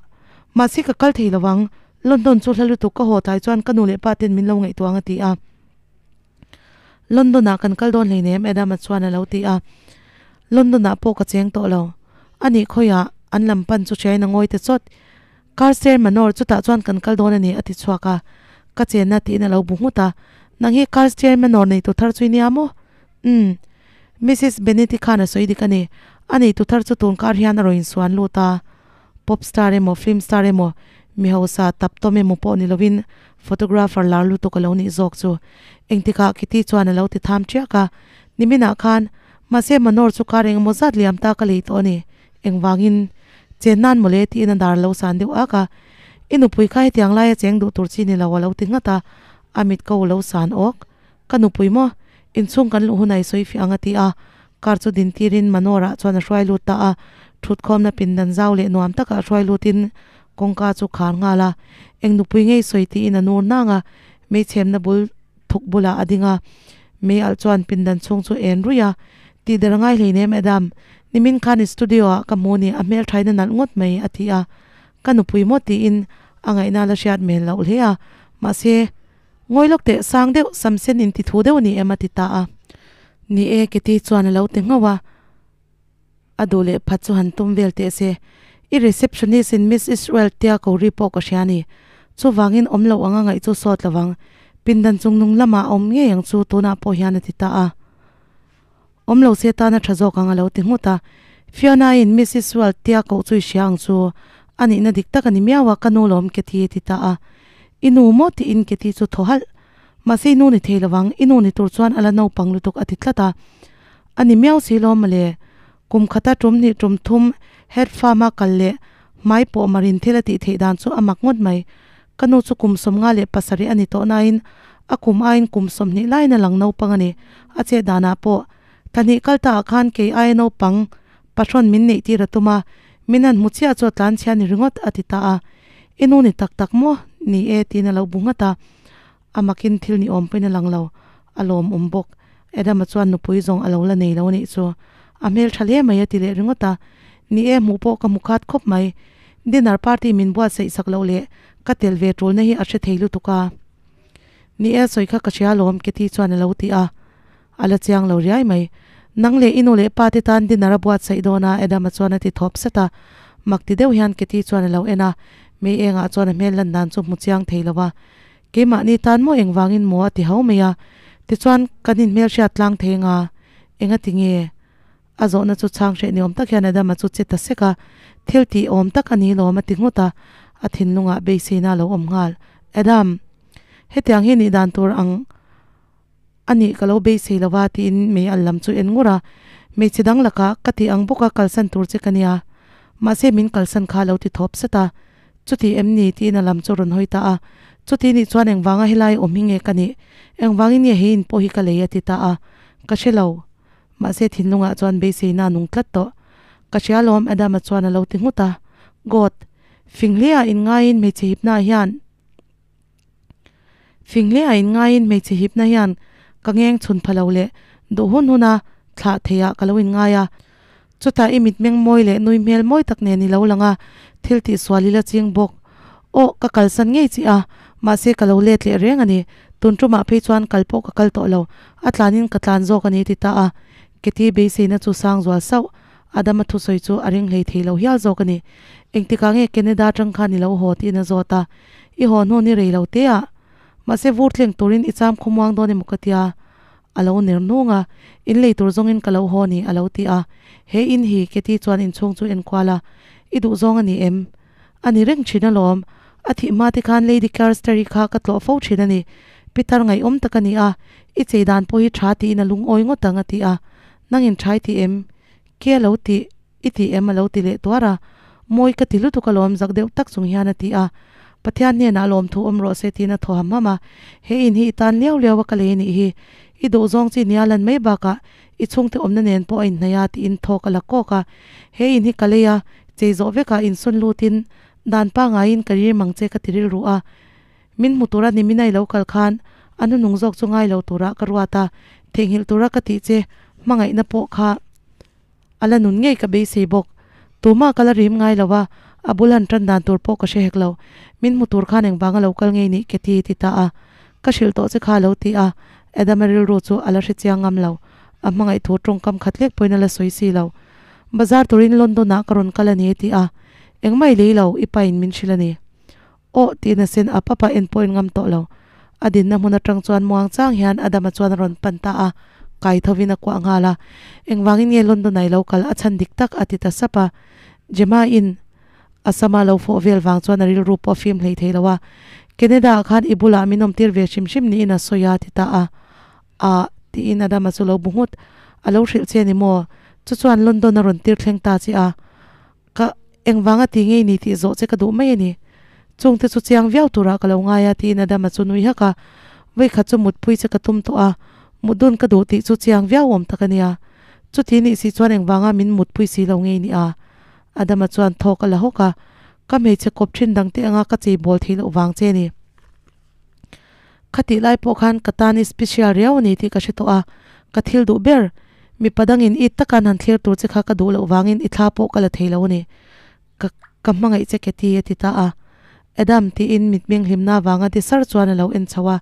mahse ka kal thei lo ang, London chu hla lutuk ka haw tlai chuan ka nu leh pa ten min lo ngaihtuah ang a ti a. London ah kan kal dawn hleinem Adam-a chuan a lo ti a, London ah pawh ka cheng tawh lo, anih khawiah an lam pan chu hriain a ngawi ta chawt, Carster Manor chutah chuan kan kal dawn a ni a ti chhuak a, ka chenna tiin a lo bu nghut a, nang hi Carster Manor neitu thar chu i nia maw? Umm. Missus Bennet-i khan a sawi dik a ni. A neitu thar chu tun kar hian a rawn insuan lut a. Pop star emaw film star emaw mi hausa tap tawm emaw pawh ni lovin photographer lar lutuk a lo nih zawk chu. Engtikah Kitty chuan a lo ti tham ṭiak a, niminah khan mahse Manor chu kar engemaw zat liam ta ka lei tawh a ni. Engvangin chen nan mawle tiin a dar lo san deuh ak a, I nupui kha hetiang laia cheng duh tur chi ni lo a lo ti nghat a, a mit ko lo san awk. Ka nupui maw? Inchhung kan luh hunah i sawi fiah ang a ti a, car chu din tirin Manor-ah chuan a hruai lut ta a, thutkhawmna pindan zau leh nuam takah hruai lutin kawngka chu khar nghal a, eng nupui ngei sawi tiin a nur nang a, meichhemna bul thuk bulah a ding a, mei alh chuan pindan chhung chu en ruih a, Tih der a ngai hleinem Adam, nimin khan i studio ah ka hmu ni a hmelthaina nalh ngawt mai a ti a, ka nupui maw tiin a ngaihna la hriat hmel loh hle a, mahse Ngawi lawk teh, sang deuh, Samsen in ti thu deuh a ni em a ti ta a. Ni e, Kitty chuan a lo ti nghauh a, a duh leh phat chu han tum vel teh se. I receptionist in Miss Israel tia ko ri pawh ka hria a ni. Chuvangin awm loh anga ngaih chu sawt lo vang. Pindan chung nung lamah a awm ngei ang chu tunah pawh hian a ti ta a. Awm lo se tan a tha zawk ang a lo ti nghut a. Fiona in Miss Israel tia koh chu i hria ang chu. A nihna dik tak a ni miau a, ka nu lawm Kathy a ti ta a. I nu maw tiin Kathy chu thaw halh. Mahse i nu ni thei lovang, i nu ni tur chuan a la naupang lutuk a ti tlat a. A ni miau si lawm mawle. Kum khata tum hnih tum thum head farm a kal leh hmai pawh marin thil a tih theih dan chu a mak ngawt mai. Ka nu chu kum 57 a ni tawh nain a kum aiin kum 20 laiin a lang naupang a ni. A chet danah pawh thla hnih kal taah khan kei aia naupang pahrawn min neih tir a tum a, min han hmu chiah chu a tlan chhia ni ringawt a ti ta a. I nu ni tak tak maw? Ni e tiin a lo bu nghat a. A makin thil ni awm pawhin a lang lo, a lawmawm bawk. Adama chuan nupui zawng a lo la nei lo a nih chu. A hmel tha hle mai a ti leh ringawt a. Ni e, hmuh pawh ka hmu khat khawp mai. Dinner party min buatsaih sak loh leh ka tel ve tulna hi a hre thei lutuk a. Ni e, sawi kha ka hria alawm, Kathy chuan a lo ti a. A la chiang lo riai mai. Nang leh i nu leh pa te tan dinner a buatsaih dawn a, Adama chuan a ti thawp sat a. Mak ti deuh hian Kathy chuan a lo en a. Mei engah chuan a hmel lan dan chu hmu chiang thei lo a. Keimahni tan maw engvangin maw a ti ho mai a, tichuan kan inhmelhriat tlang thei anga enga ti nge? A zawhna chu chhang hreh ni awm tak hian Adama chu che ta sek a, thil tih awm tak a ni lawm a ti nghut a, a thinlungah beiseina a lo awm nghal. Adam, hetiang hi nih dan tur ang a nih ka lo beisei lo va tiin mei al lam chu en ngur a, hmeichhe dang lakah ka tih ang bawka kalsan tur che ka nia, mahse min kalsan kha a lo ti thawp sat a, chuti em ni tiin a lam chu rawn hawi ta a, chuti nih chuan engvanga helai awm hi nge ka nih, engvangin nge he in pawh hi ka lei a ti ta a, ka hre lo, mahse thinlungah chuan beiseina a nung tlat tawh, ka hria alawm Adama chuan a lo ti nghut a, God, fing hle ah inngaiin hmeichhe hipna ah hian. Fing hle a inngaiin hmeichhe hipna hian ka ngeng chhun pha lo leh duh hun huna thlah theiah ka lo inngai a. Chutah i mitmeng mawi leh nui hmel mawi tak nen i lo lang a, thil tihsual i la ching bawk. Aw, ka kalsan ngei chi a, mahse ka lo let leh reng a ni. Tun tumah phei chuan kal pawh ka kal tawh lo, a tlanin ka tlan zawk a ni ti ta a. Keti beiseina chu sang zual sauh. Adama thusawi chu a ring hlei thei lo hial zawk a ni. Engtikah nge Canada atang khan i lo haw tiin a zawt a. I haw hnu ni rei lo te ah. Mahse vur thleng turin i cham khawmuang dawn emaw ka tia. A lo ner nung a, in lei tur zawngin ka lo haw ni a lo ti a. He in hi Katie chuan inchhung chu enkual a, I duh zawng a ni em? A ni reng thin alawm. A thih hma te khan Lady Carstary kha ka tlawh fo thin a ni. Pitar ngaihawm tak a ni a, i chei dan pawh hi tha tiin a lungawi ngawt ang a ti a. Nangin tha i ti em? Ke a lo ti, i ti em? A lo ti leh tuar a. Mawi ka ti lutuk alawm zak deuh tak chung hian a ti a. Pathian hnenah lawmthu awm rawh se tiin a thaw ham ham a. He in hi i tan liau liau a ka lei anih hi. I duh zawng chi nia lan mai bakah i chhungte awmna nen pawh a inhnaih a tiin thawk a la kawk a. He in hi ka lei a, chei zawh vekah insawn lutin dan pangaiin ka rir mang che ka ti rilru a. Min hmu tura ni minai lo kal khan a hnunung zawk chu ngai lo turah ka ruat a, theihnghilh tura ka tih che hmangaihna pawh kha a la nun ngei ka beisei bawk. Tumah ka la rim ngai lo a, a bul han tan dan tur pawh ka hre hek lo. Min hmu tur khan engvanga lo kal ngei nih Kathy ti ta a, ka hrilh tawh che kha a lo ti a, Adama rilru chu a la hre chiang ngam lo. A hmangaih thu tawngkam khat lek pawhin a la sawi si lo. Bazar turin London ah ka rawn kal a ni a ti a, engmah i lei lo, i pain min hrilh a ni. Aw tiin a sen a papa en pawh in ngam tawh lo. A dinna hmun atang chuan muang chang hian Adama chuan a rawn pan ta a, kai thovin a kuah nghal a. Engvangin nge London ah i lo kal a chhan dik tak a ti ta sap a. Gemma in. A sama lo fawh vel vang chuan a rilru pawh a fim hlei thei lo a, Canada ah khan i bulah min awm tir ve hrim hrim niin a sawi a ti ta a. Ah, tiin Adama chu lo bu nghut. A lo hrilh che ni maw? Chu chuan London a rawn tir thleng ta che a. Ka engvanga ti ngei ni tih zawh che ka duh mai a ni. Chungte chu chiang viau turah ka lo ngai a tiin Adama chu nui hak a. Vawikhat chu mutpui che ka tum tawh a, mut dun ka duh tih chu chiang viau awm tak a nia. Chuti nih si chuan engvanga min mutpui si lo ngei ni a? Adama chuan thawk a la hawk a, Ka hmeichhe kawp thin dangte anga ka chei bawl theih loh vang che a ni. Khatih lai pawh khan ka tan i special riau a ni tih ka hre tawh a, ka thil duh ber, mipa dangin it taka an han thlir tur che kha ka duh loh vangin i thla pawh ka la thei lo a ni. Ka ka hmangaih che Katie a ti ta a. Adam tiin mitmeng hlimna vanga ti sar chuan a lo en chho a,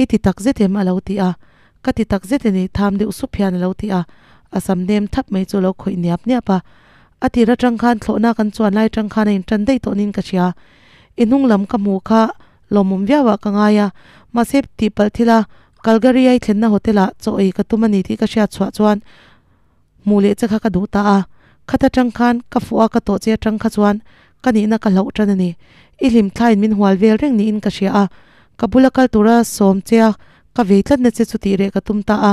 I ti tak zet em? a lo ti a. Ka ti tak zet a ni tham deuh sup hian a lo ti a, a sam nem thap mai chu a lo khawih niap niap a. A tir atang khan thlawhna kan chuan lai atang khan a intan daih tawh niin ka hria. I hnung lam ka hmuh kha lawmawm viau ah ka ngai a, mahse tihpalh thil a Calgary a i thlenna hotel ah chaw ei ka tum a ni tih ka hriat chhuah chuan hmuh leh che kha ka duh ta a. Khat atang khan ka fuh a ka tawh che atang kha chuan ka nihna ka hlauh tan a ni. I hlim thlaiin min hual vel reng niin ka hria a, ka bula kal tura sawm che a Ka vei tlatna che chu tih reh ka tum ta a,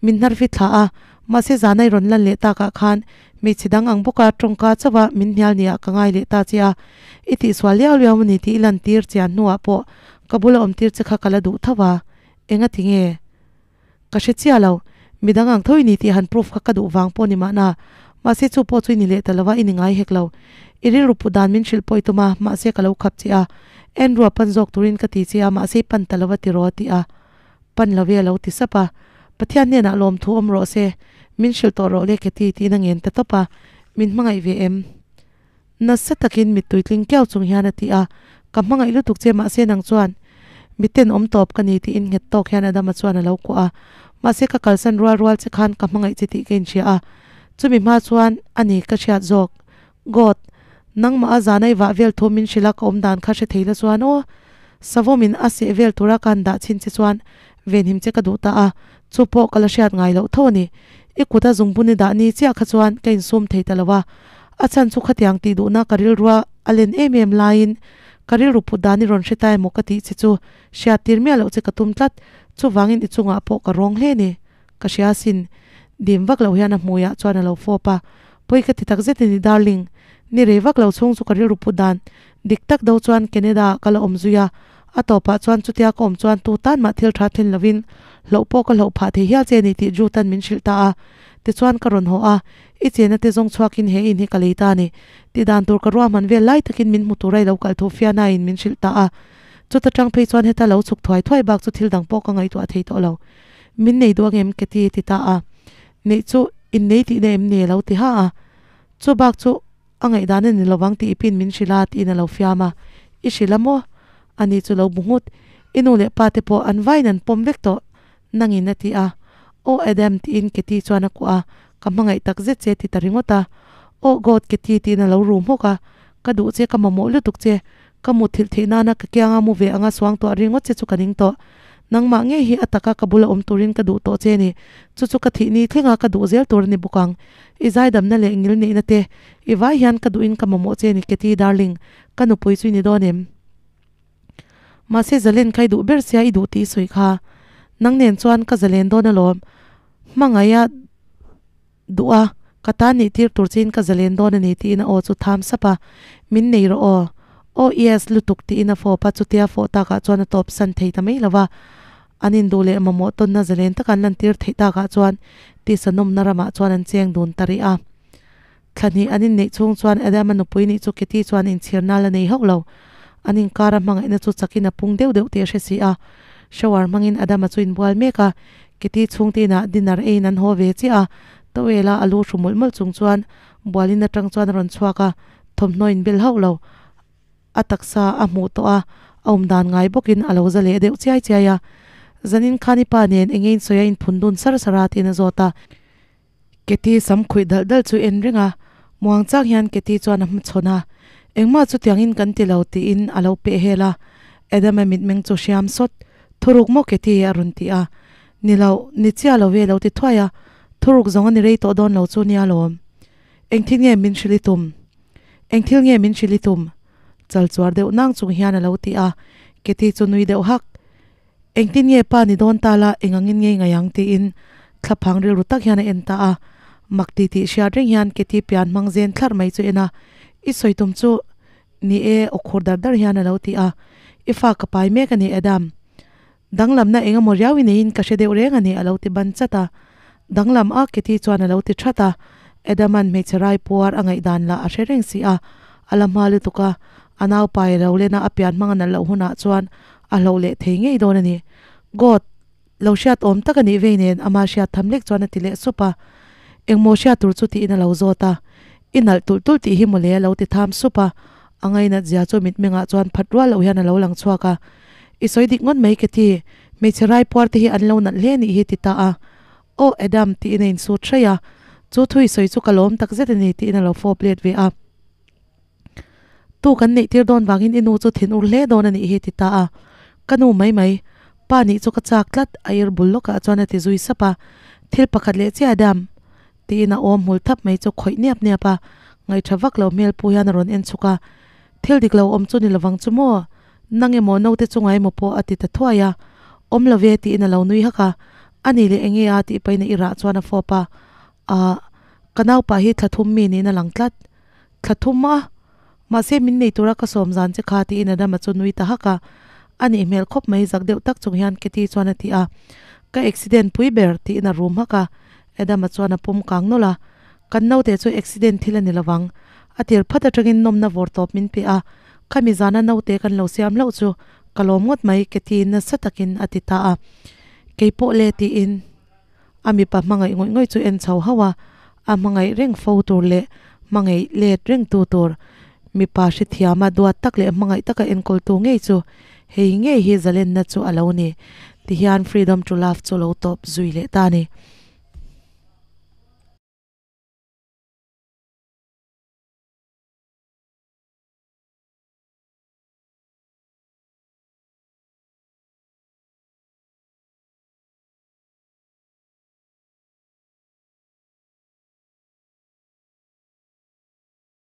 min hnar fit thla a, mahse zana i rawn lan leh takah khan hmeichhe dang ang bawka tawngka chauha min hnial nia ka ngai leh ta che a, i tihsual liau liau a ni tih i lantir chian hnuah pawh ka bula awm tir che kha ka la duh tho a, enga ti nge? Ka hre chiah lo, midang ang tho i ni tih han proof kha ka duh vang pawh ni mahna, mahse chu pawh chu i ni leh ta lo a, i ni ngai hek lo. I rilru put dan min hrilh pawh i tum a, mahse ka lo khap che a, Andrew a pan zawk turin ka ti che a, mahse i pan ta lo a ti rawh a ti a. Pan lo e a lo ti sap a. Pathian hnenah lawmthu awm rawh se, min hrilh tawh rawh le Katie tiin a ngen ta tawp a, min hmangaih ve em? Nasa takin mittui tling kiau chung hian a ti a, Ka hmangaih lutuk che mahse nang chuan miten awm tawp ka ni tiin nghet tawk hian Adama chuan a lo kuah a, mahse ka kalsan rual rual che khan ka hmangaih che tih ka inhria a, chumi hma chuan a ni ka hriat zawk. God, nangmah a zana i vah vel thu min hrilh a ka awm dan kha hre thei la chuan aw, savawmin a seh vel tura ka han dah chhin che chuan venhim che ka duh ta a, chu pawh ka la hriat ngai loh tho a ni. I kut a zungbun i dah ni chiah kha chuan ka insum thei ta lo a, a chhan chu khatiang tih duhna ka rilrua a len em em laiin ka rilru put dan i rawn hre ta emaw ka tih che chu hriat tir miah loh che ka tum tlat, chuvangin i chungah pawh ka rawng hle a ni. Ka hria asin, dim vak loh hian a hmuiah chuan a lo fawp a, Pawi ka ti tak zet a ni darling, ni rei vak lo chhung chu ka rilru put dan dik tak do chuan Canada ah ka la awm zui a, a tawpah chuan chutia ka awm chuan tu tan mah thil tha thlen lovin hloh pawh ka hloh phah thei hial che a ni tih Jude-a'n min hrilh ta a, tichuan ka rawn haw a, i chena te zawng chhuakin he in hi ka lei ta a ni, tih dan tur ka ruahman vel lai takin min hmu tura i lo kal thu Fiona-in min hrilh ta a, chuta tang phei chuan heta lo chhuk thuai thuai bak chu thil dang pawh ka ngaihtuah thei tawh lo. Min nei duh angem ka ti ti ta a, neih chu in nei tihna em ni a lo ti ha a, chu bak chu a ngaihdan a ni lovang tih i pin min hrilh a tiin a lo fiam a, i hrilh a maw? Ani chu lo bu nghut, i nu leh pa te pawh an vaiin an pawm vek tawh nangin a ti a, Aw Adam tiin Katie chuan a kuah a, ka hmangaih tak zet che ti ta ringawt a, Aw God Katie tiin a lo rum hawk a, ka duh che ka mamawh lutuk che, Ka mutthilh theih nana ka kianga mu ve anga suangtuah ringawt che chu ka ning tawh. Nangmah ngei hi a taka ka bula awm turin ka duh tawh che ni. Chu chu ka thih ni thlenga ka duh zel tur a ni bawk ang. I zaidamna leh ngil neihna te i vai hian ka duhin ka mamawh che ni Katie darling, ka nupui chu i ni dawn em? Mahse zalen kha i duh ber sia i duh tih i sawi kha. Nang nen chuan ka zalen dawn alawm. Hmangaih a. Duh a, ka tan nih tir tur chiin ka zalen dawn a ni tiin a aw chu tham sap a, min nei rawh aw. Aw yes lutuk tiin a fawp a, chutia fawh takah chuan a tawp san thei ta mai lo va, an induh leh mamawh tawnna zalen taka an lantir theih takah chuan tisa nawmna ramah chuan an cheng dun ta rih a. Thla hnih an inneih chhung chuan Adama nupui nih chu Katie chuan inchhirna la nei hauh lo. An inkara hmangaihna chu chakin a pung deuh deuh tih a hre si a. Shower hmangin Adama chu inbual mek a, Kitty chhungte inah dinner eiin an haw ve chiah a, towel a a lu hru mawlh mawlh chung chuan bualin atang chuan a rawn chhuak a, thawmhnaw inbel hauh lo. A taksa a hmuh tawh a, a awm dan ngai bawkin a lo za leh deuh chiai chiai a. Zanin khan i pa nen enge insawi a inphun dun sar sar a tiin a zawt a. Katie sam khuih dalh dalh chu en reng a, muang chang hian Katie chuan a hmachhawn a, Engmah chutiangin kan ti lo tiin a lo peh hel a, Adam-a mitmeng chu hriam sawt, Thuruk maw Katie? a rawn ti a, Ni lo, ni chiah lo ve a lo ti thuai a, Thuruk zawng a ni rei tawh dawn lo chu nia lawm. Engthil nge min hrilh i tum? Eng thil nge min hrilh i tum? Chal chuar deuh nang chung hian a lo ti a, Kathy chu nui deuh hak. Engtin nge pa ni dawn ta la, eng angin nge i ngaih ang? tiin thlaphang rilru tak hian a en ta a. Mak ti tih hriat reng hian Kathy pian hmang zen thlarh mai chu en a, I sawi tum chu ni e aw khur dar dar hian a lo ti a. I fa ka pai mek a ni Adam. Danglamna eng emaw riau i neiin ka hre deuh reng a ni a lo ti ban chat a. Danglam a Kathy chuan a lo ti that a. Adam-a'n hmeichhe rai puar a ngaihdan lah a hre reng si a, a la hma lutuk a, a nau pai lo len a a pian hmang a nalh loh hunah chuan a hloh leh thei ngei dawn a ni. God! Lo hriat awm tak a nih vei nen ama hriat tham lek chuan a ti leh sup a. Engmaw hriat tur chu tiin a lo zawt a. I nalh tulh tulh tih hi mawle a lo ti tham sup a. A ngainat zia chu mitmengah chuan phat rual loh hian a lo lang chhuak a. I sawi dik ngawt mai Kathy, hmeichhe rai puar te hi an lo nalh hle nih hi ti ta a. Aw Adam tiin a insut hraih a. Chu thu i sawi chu ka lawm tak zet a ni tiin a lo fawp let ve a. Tu kan neih tir dawn vangin i nu chu thin ur hle dawn a nih hi ti ta a. Ka nu mai mai, pa nih chu ka chak tlat a ir bul lawkah chuan a ti zui sap a. Thil pakhat leh chiah Adam tiin a awm hmul thap mai chu khawih niap niap a. Ngaihṭha vak lo hmel pu hian a rawn en chhuk a. Thil dik lo awm chu ni lovang chu maw? Nang emaw naute chunga emaw pawh a ti ta thuai a, awm lo ve tiin a lo nui hak a, a ni leh enge a tih pahin a irah chuan a fawp a, Ahh, ka naupa hi thla thum mi niin a lang tlat. Thla thum a? Mahse min nei tura ka sawm zan che kha tiin Adama chu nui ta hak a, a nih hmel khawp mai zak deuh tak chung hian Katie chuan a ti a, Ka accident pui ber tiin a rum hak a, Adama chuan a pawm kang nawlh a, Kan naute chu accident thil a ni lovang. A tir phat atangin nawmna vawr tawp min pe a, khami zana naute kan lo siam hlauh chu ka lawm ngawt mai Kathy nasa takin a ti ta a. Kei pawh le tiin a mipa hmangaih ngawih ngawih chu en chho hauh a, a hmangaih reng fo tur leh hmangaih let reng tu tur mipa hrethiama duat tak leh hmangaih taka enkawltu ngei chu hei ngei hi zalenna chu a lo ni. Tihian Freedom to Love chu lo tawp zui leh ta a ni.